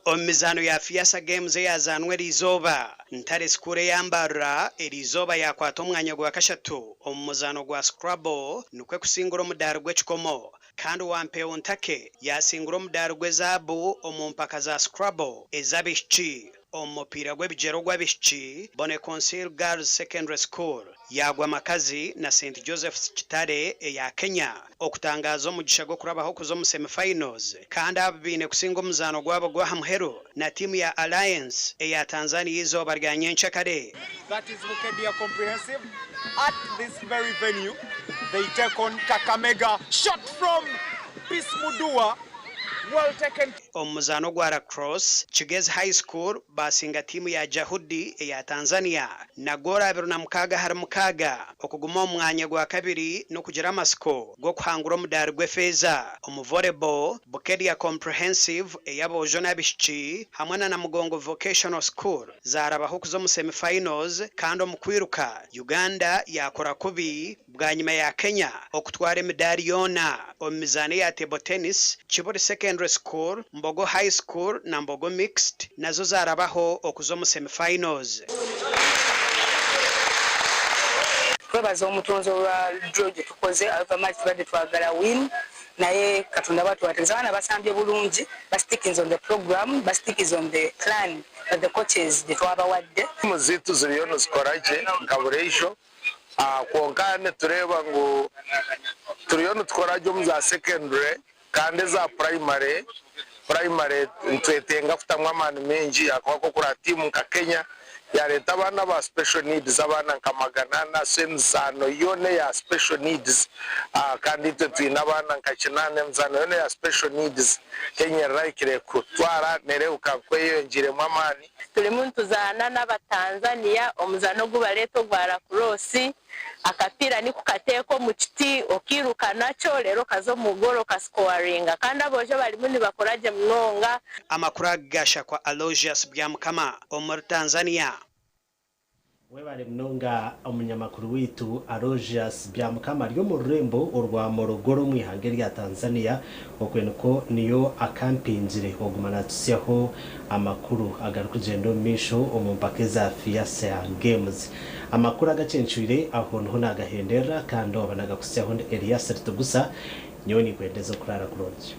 Omu mizaano ya FEASSA Games eyazaanwa eriizooba, Ntare School eya Mbarara eriizooba yaakwata omwanya gwa kashatu omu muzaano gwa Scrabble nikwo kusingura omudaari gw'ekikomo kandi Wampeewo Ntake yaasingura omudaari gw'ezaabu omu mpaka za Scrabble ez'abaishiki. Omu mupiira gw'ebigyere ogw'abaishiki, Bonneconsil Girls Secondary School yaagwa amakazi na St Joseph's Kitale eya Kenya okutangaaza omugisha gw'okurabaho kuza omu semi-finals kandi abo baine kusinga omuzaano gwabo gw'aha muheru na tiimu ya Alliance eya Tanzania eizooba rya nyenkyakare. That is Bukedea Comprehensive at this very venue they take on Kakamega shot from Peace Mudua well taken. Omu muzaano ogwa Lacrosse, Kigezi High School baasinga tiimu ya Jahudi eya Tanzania na goolo 26 ahari 6 okuguma omu mwanya gwa kabiri n'okugira amatsiko g'okuhangura omudaari gw'efeeza. Omu Volleyball, Bukedea Comprehensive ey'aboojo n'abaishiki hamwe na Namugongo Vocational School zaarabaho kuza omu semi-finals kandi omu kwiruka, Uganda yaakora kubi bwanyima ya Kenya okutwara emidaari yoona. Omu mizaano eya Table Tennis, Kibuli Secondary School, Mbogo High School na Mbogo Mixed nazo zaarabaho okuza omu semi-finals. Twebaza omutonzi olwa draw gyetukoze however much tubadde twagala win naye Katonda bwatyo bwategese. Abaana basambye bulungi, ba stickinze on the program, ba stickinze on the plan that the coaches gyetwabawadde. Tiimu zaitu ziriyo nizikora gye nka buriijo kwonka nitureeba ngu turiyo nitukora gye omu za secondary kandi eza primary primary nitwetenga kutamu amaani maingi ahakuba nk'okureba tiimu nka Kenya yareeta abaana aba special needs abaana nka 400 so emizaano yoona eya special needs kandi itwe twine abaana nka kinaana emizaano yoona eya special needs Kenya erahikire kutwara nereebeka nk'eyeyongyeiremu amaani. Turimu nituzaana n'Abatanzania omuzaano ogu bareeta ogwa lacrosse. Akapiira nikukateeka omu kiti okairuka nakyo reero okaza omu goolo okasikowaringa. Kandi aboojo barimu nibakora gye munonga. Amakuru aga gashakwa Aloysius Byamukama omuri Tanzania. Webare munonga omunyamakuru waitu Aloysius Byamukama ari omu rurembo orwa Morogoro omu ihanga erya Tanzania. Okwe nikwo niyo akampingire oguma natusyaho amakuru agarikugyenda omu maisho omu mpaka eza FEASSA Games. Amakuru agacencwire aho niho nagahenderera kandi oba nagakusyaho Elias Ritugusa. Nyowe ninkwendeza okurara kurungi.